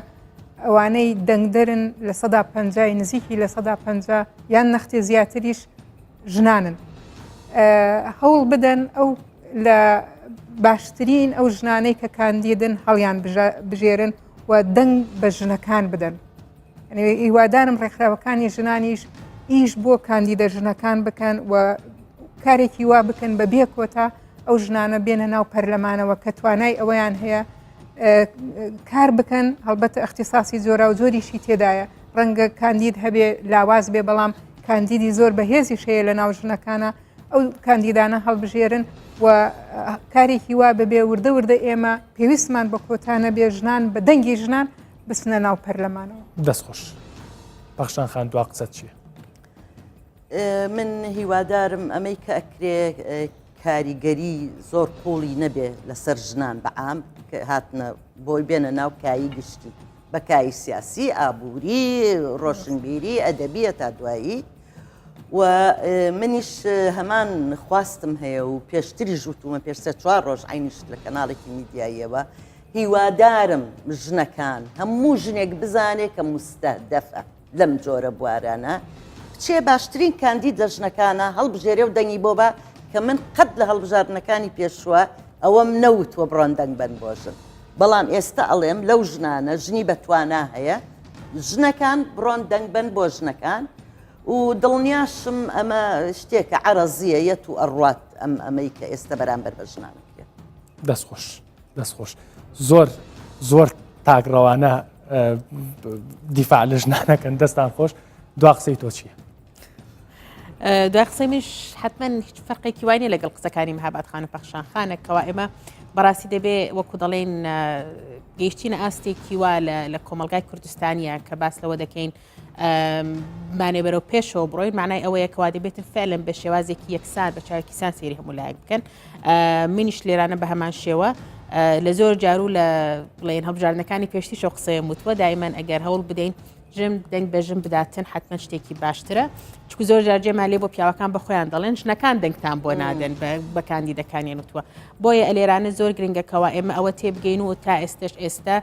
ئەوانەی دەنگدەرن لە سەدا پەنجای نزیکی لە سەدا پەنجا یان نەختێ زیاتریش ژنانن. هەوڵ بدەن ئەو لە باشترین ئەو ژنانەی کە کاندیدن هەڵیان بژێرن و دەنگ بە ژنەکان بدەن. هیوادارم ڕێکخراوەکانی ژنانیش ئیش بۆ کاندیدە ژنەکان بکەن و کارێکی وا بکەن بە بێ کۆتا ئەو ژنانە بێنە ناو پەرلەمانەوە کە توانای ئەوەیان هەیە کار بکەن هەڵبەتە اختصاصی جۆرا و جۆریشی تێدایە ڕەنگە کاندید هەبێ لاواز بێ بەڵام کاندیدی زۆر بەهێزیش هەیە لە ناو ژنەکانە ئەو کاندیدانە هەڵبژێرن و کارێکی وا ببێ وردە وردە ئێمە پێویستمان بە کۆتا نەبێ ژنان بە دەنگی ژنان بچنە ناو پەرلەمانەوە. دەست خۆش. پەخشان خان دوا قسەت چییە؟ من هیوادارم ئەمەی کە ئەکرێ کاریگەری زۆر قوڵی نەبێ لەسەر ژنان بە عام کە هاتنە بۆی بێنە ناو کایی گشتی بە کایی سیاسی ئابووری ڕۆشنبیری ئەدەبیە تا دوایی و منیش هەمان خواستم هەیە و پێشتریش وتومە پێش سێ چوار ڕۆژ عینیشت لە کەناڵێکی میدیاییەوە هیوادارم ژنەکان هەموو ژنێک بزانێ کە مستەهدەفە لەم جۆرە بوارانە بچێ باشترین کاندید لە ژنەکانە هەڵبژێرێ و دەنگی بۆ با کە من قەت لە هەڵبژاردنەکانی پێشووە ئەوەم نەوتوە بڕۆن دەنگ بەن بۆ ژن بەڵام ئێستا ئەڵێم لەو ژنانە ژنی بەتوانا هەیە ژنەکان بڕۆن دەنگ بەن بۆ ژنەکان و دڵنیاشم ئەمە شتێکە عەرەزیە یەت و ئەڕوات ئەم ئەمەی کە ئێستا بەرامبەر بە ژنان کرێت. دەست خۆش. دەست خۆش زۆر زۆر تاکڕەوانە دیفاع لە ژنانەکەن دەستان خۆش دوا قسەی تۆ چییە؟ دوای قسەی منش حتمما هیچ فەرقێکی وای نیە لەگەڵ قسەکانی مهاباد خان و پەخشان خانە کەوا ئێمە بەڕاستی دەبێ وەکو دەڵێن گەیشتینە ئاستێکی وا لە کۆمەلگای کوردستانیە کە باس لەوە دەکەین مانێ بەرەو پێشەوە بڕۆین معنای ئەوەیە کەوا دەبێتن فعلن بە شێوازێکی یەکسان بە چاوێکی سان سێری هەموو لایەک بکەن منیش لێرانە بە هەمان شێوە لە زۆر جار و لە بڵێن هەڵبژاردنەکانی پێشتی شەو قسەیە وتووە دایمەن ئەگەر هەوڵ بدەین ژن دەنگ بە ژن بداتن حتمما شتێکی باشترە چکو زۆر جار جێمان لێ بۆ پیاوەکان بە خۆیان دەڵێن ژنەکان دەنگتان بۆ نادەن بە کاندیدەکانیان وتووە بۆیە ئەلێرانە زۆر گرنگەکەەوە ئێمە ئەوە تێبگەین و تا ئێستش ئێستا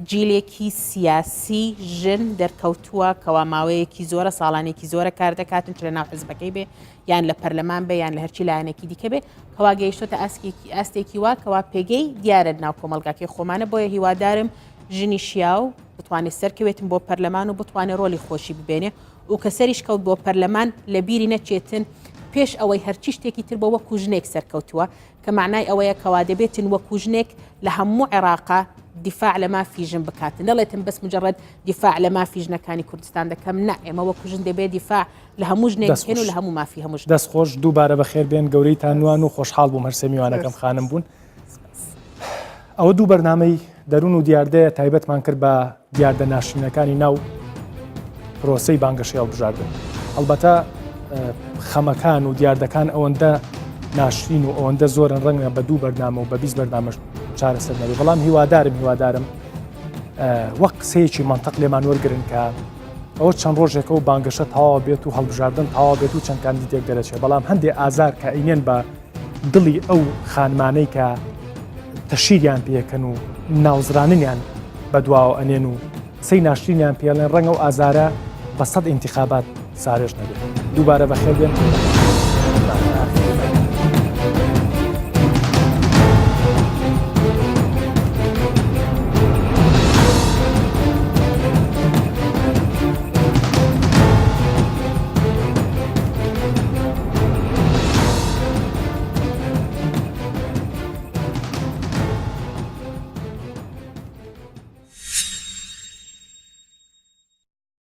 جیلێکی سیاسی ژن دەرکەوتووە کەوا ماوەیەکی زۆرە ساڵانێکی زۆرە کار دەکاتن چ لە ناو حزبەکەی بێ یان لە پەرلەمان بێ یان لە هەرچی لایەنێکی دیکە بێ کەوا گەیشتۆتە ئاسکێکی ئاستێکی وا کەوا پێگەی دیارە ناو کۆمەڵگاکەی خۆمانە بۆیە هیوادارم ژنی شیاو بتوانێت سەرکەوێتن بۆ پەرلەمان و بتوانێت ڕۆلی خۆشی ببێنێ و کە سەریش کەوت بۆ پەرلەمان لە بیری نەچێتن پێش ئەوەی هەرچی شتێکی تر بۆ وەکو ژنێک سەرکەوتووە کە مەعنای ئەوەیە کەوا دەبێتن وەکو ژنێک لە هەموو عێراقا دیفاع لە مافی ژن بکات نەڵێتن بەس مجرد دیفاع لە مافی ژنەکانی کوردستان دەکەم نا ئێمە وەکو ژن دەبێت دیفاع لە هەموو ژنێک بکەین و لە هەموو مافی هەموو ژن. دەست خۆش دووبارە بەخێر بێن گەورەی نوان و خۆشحاڵ بووم هەرسێ میوانەکەم خانم بوون. ئەوە دوو بەرنامەی دەروون و دیاردەیە تایبەتمان کرد بە دیاردە ناشرینەکانی ناو پرۆسەی بانگەشەی هەڵبژاردن. هەڵبەتە خەمەکان و دیاردەکان ئەوەندە ناشرین و ئەوەندە زۆرن ڕەنگە بە دوو بەرنامە و بە 20 بەرنامەش چارەسەر نەبێ بەڵام هیوادارم هیوادارم وەک قسەیەکی منطق لێمان وەرگن کە ئەوە چەند ڕۆژێکە و بانگەشە تەواو بێت و هەڵبژاردن تەواو بێت و چەند کاندیدێک دەرەچێت بەڵام هەندێک ئازار کە ئەینێن بە دڵی ئەو خانمانەی کە تەشیریان پێکەن و ناوزراننیان بەدواوە ئەنێن و قسەی ناشرینیان پێڵێن ڕەنگە و ئازارە بە سەد ئینتخابات سارێژ نەبێت دووبارە بەخێر بێن.